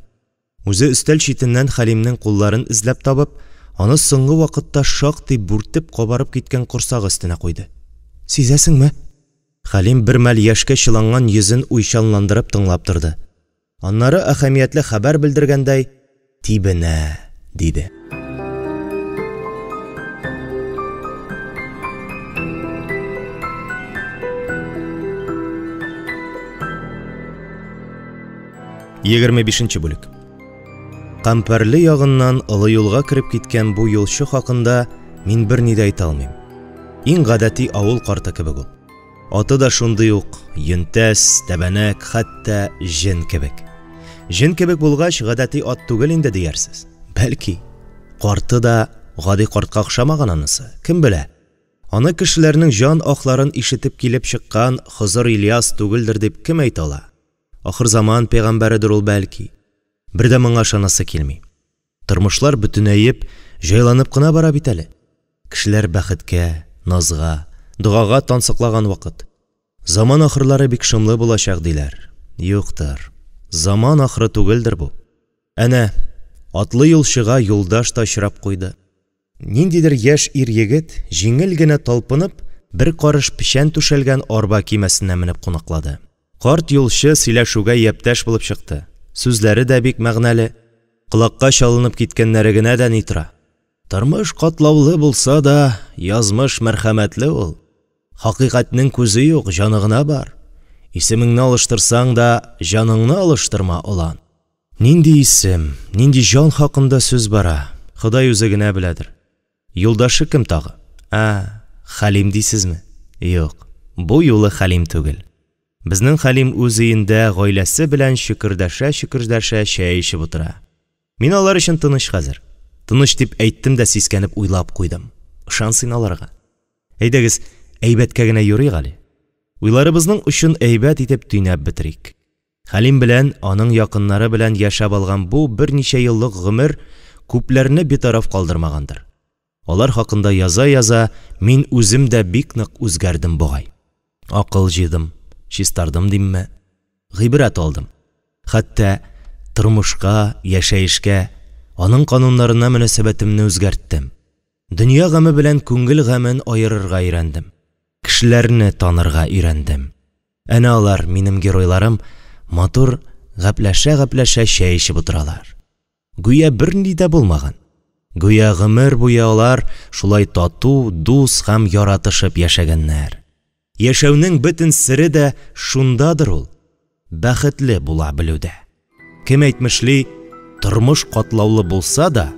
Үзе өстәл читеннән Хәлимнең кулларын эзләп табып, аны соңгы вакытта шактый бүртеп-кабарып киткән корсагы өстенә куйды. Сизәсеңме? Хәлим бермәл яшькә чыланган йөзен уйчанландырып тыңлап торды. Аннары әһәмиятле хәбәр белдергәндәй, Тибенә, диде. 25 бүлек. Кампәрле ягыннан олы юлга кереп киткән бу юлчы хакында мин берни дә әйтә алмыйм. Иң гадәти авыл карты кебек ул. Аты да шундый ук, йөнтәс, тәбәнәк, хәтта җен кебек. Җен кебек булгач, гадәти ат түгел инде диярсез. Бәлки, карты да гади картка охшамаган анысы, кем белә. Аны кешеләрнең җан аһларын ишетеп килеп чыккан Хозыр Ильяс түгелдер дип кем әйтә ала? Ахырзаман пәйгамбәредер ул бәлки. Бер дә моңа ышанасы килми. Тормышлар бөтенәеп, җайланып кына бара бит әле. Кешеләр бәхеткә, назга, догага тансыклаган вакыт. Заман ахырлары бик шомлы булачак, диләр. Юктыр, заман ахыры түгелдер бу. Әнә, атлы юлчыга юлдаш та очрап куйды. Ниндидер яшь ир-егет, җиңел генә талпынып, бер карыш печән түшәлгән арба көймәсенә менеп кунаклады. Карт юлчы сөйләшүгә япьтәш булып чыкты. Сүзләре дә бик мәгънәле. Колакка чалынып киткәннәре генә дә ни тора. Тормыш катлаулы булса да, язмыш мәрхәмәтле ул. Хакыйкатьнең күзе юк, җаны гына бар. Исемеңне алыштырсаң да, җаныңны алыштырма, олан. Нинди исем, нинди җан хакында сүз бара, Ходай үзе генә беләдер. Юлдашы кем тагы? Ә, Хәлим дисезме? Юк, бу юлы Хәлим түгел. Безнең Хәлим үз өендә гаиләсе белән чөкердәшә-чөкердәшә чәй эчеп утыра. Мин алар өчен тыныч хәзер. Тыныч дип әйттем дә сискәнеп уйлап куйдым. Ышан син аларга. Әйдәгез, әйбәткә генә юрыйк әле. Уйларыбызның очын әйбәт итеп төйнәп бетерик. Хәлим белән, аның якыннары белән яшәп алган бу берничә еллык гомер күпләрне битараф калдырмагандыр. Алар хакында яза-яза, мин үзем дә бик нык үзгәрдем бугай. Акыл җыйдым, чистардым димме? Гыйбрәт алдым. Хәтта тормышка, яшәешкә, аның кануннарына мөнәсәбәтемне үзгәрттем. Дөнья гаме белән күңел гамен аерырга өйрәндем. Кешеләрне танырга өйрәндем. Әнә алар, минем геройларым, матур гәпләшә-гәпләшә чәй эчеп утыралар. Гүя берни дә булмаган. Гүя гомер буе алар шулай тату, дус һәм яратышып яшәгәннәр. Яшәүнең бөтен сере дә шундадыр ул, бәхетле була белүдә. Кем әйтмешли, тормыш катлаулы булса да,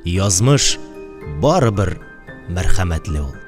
язмыш барыбер мәрхәмәтле ул.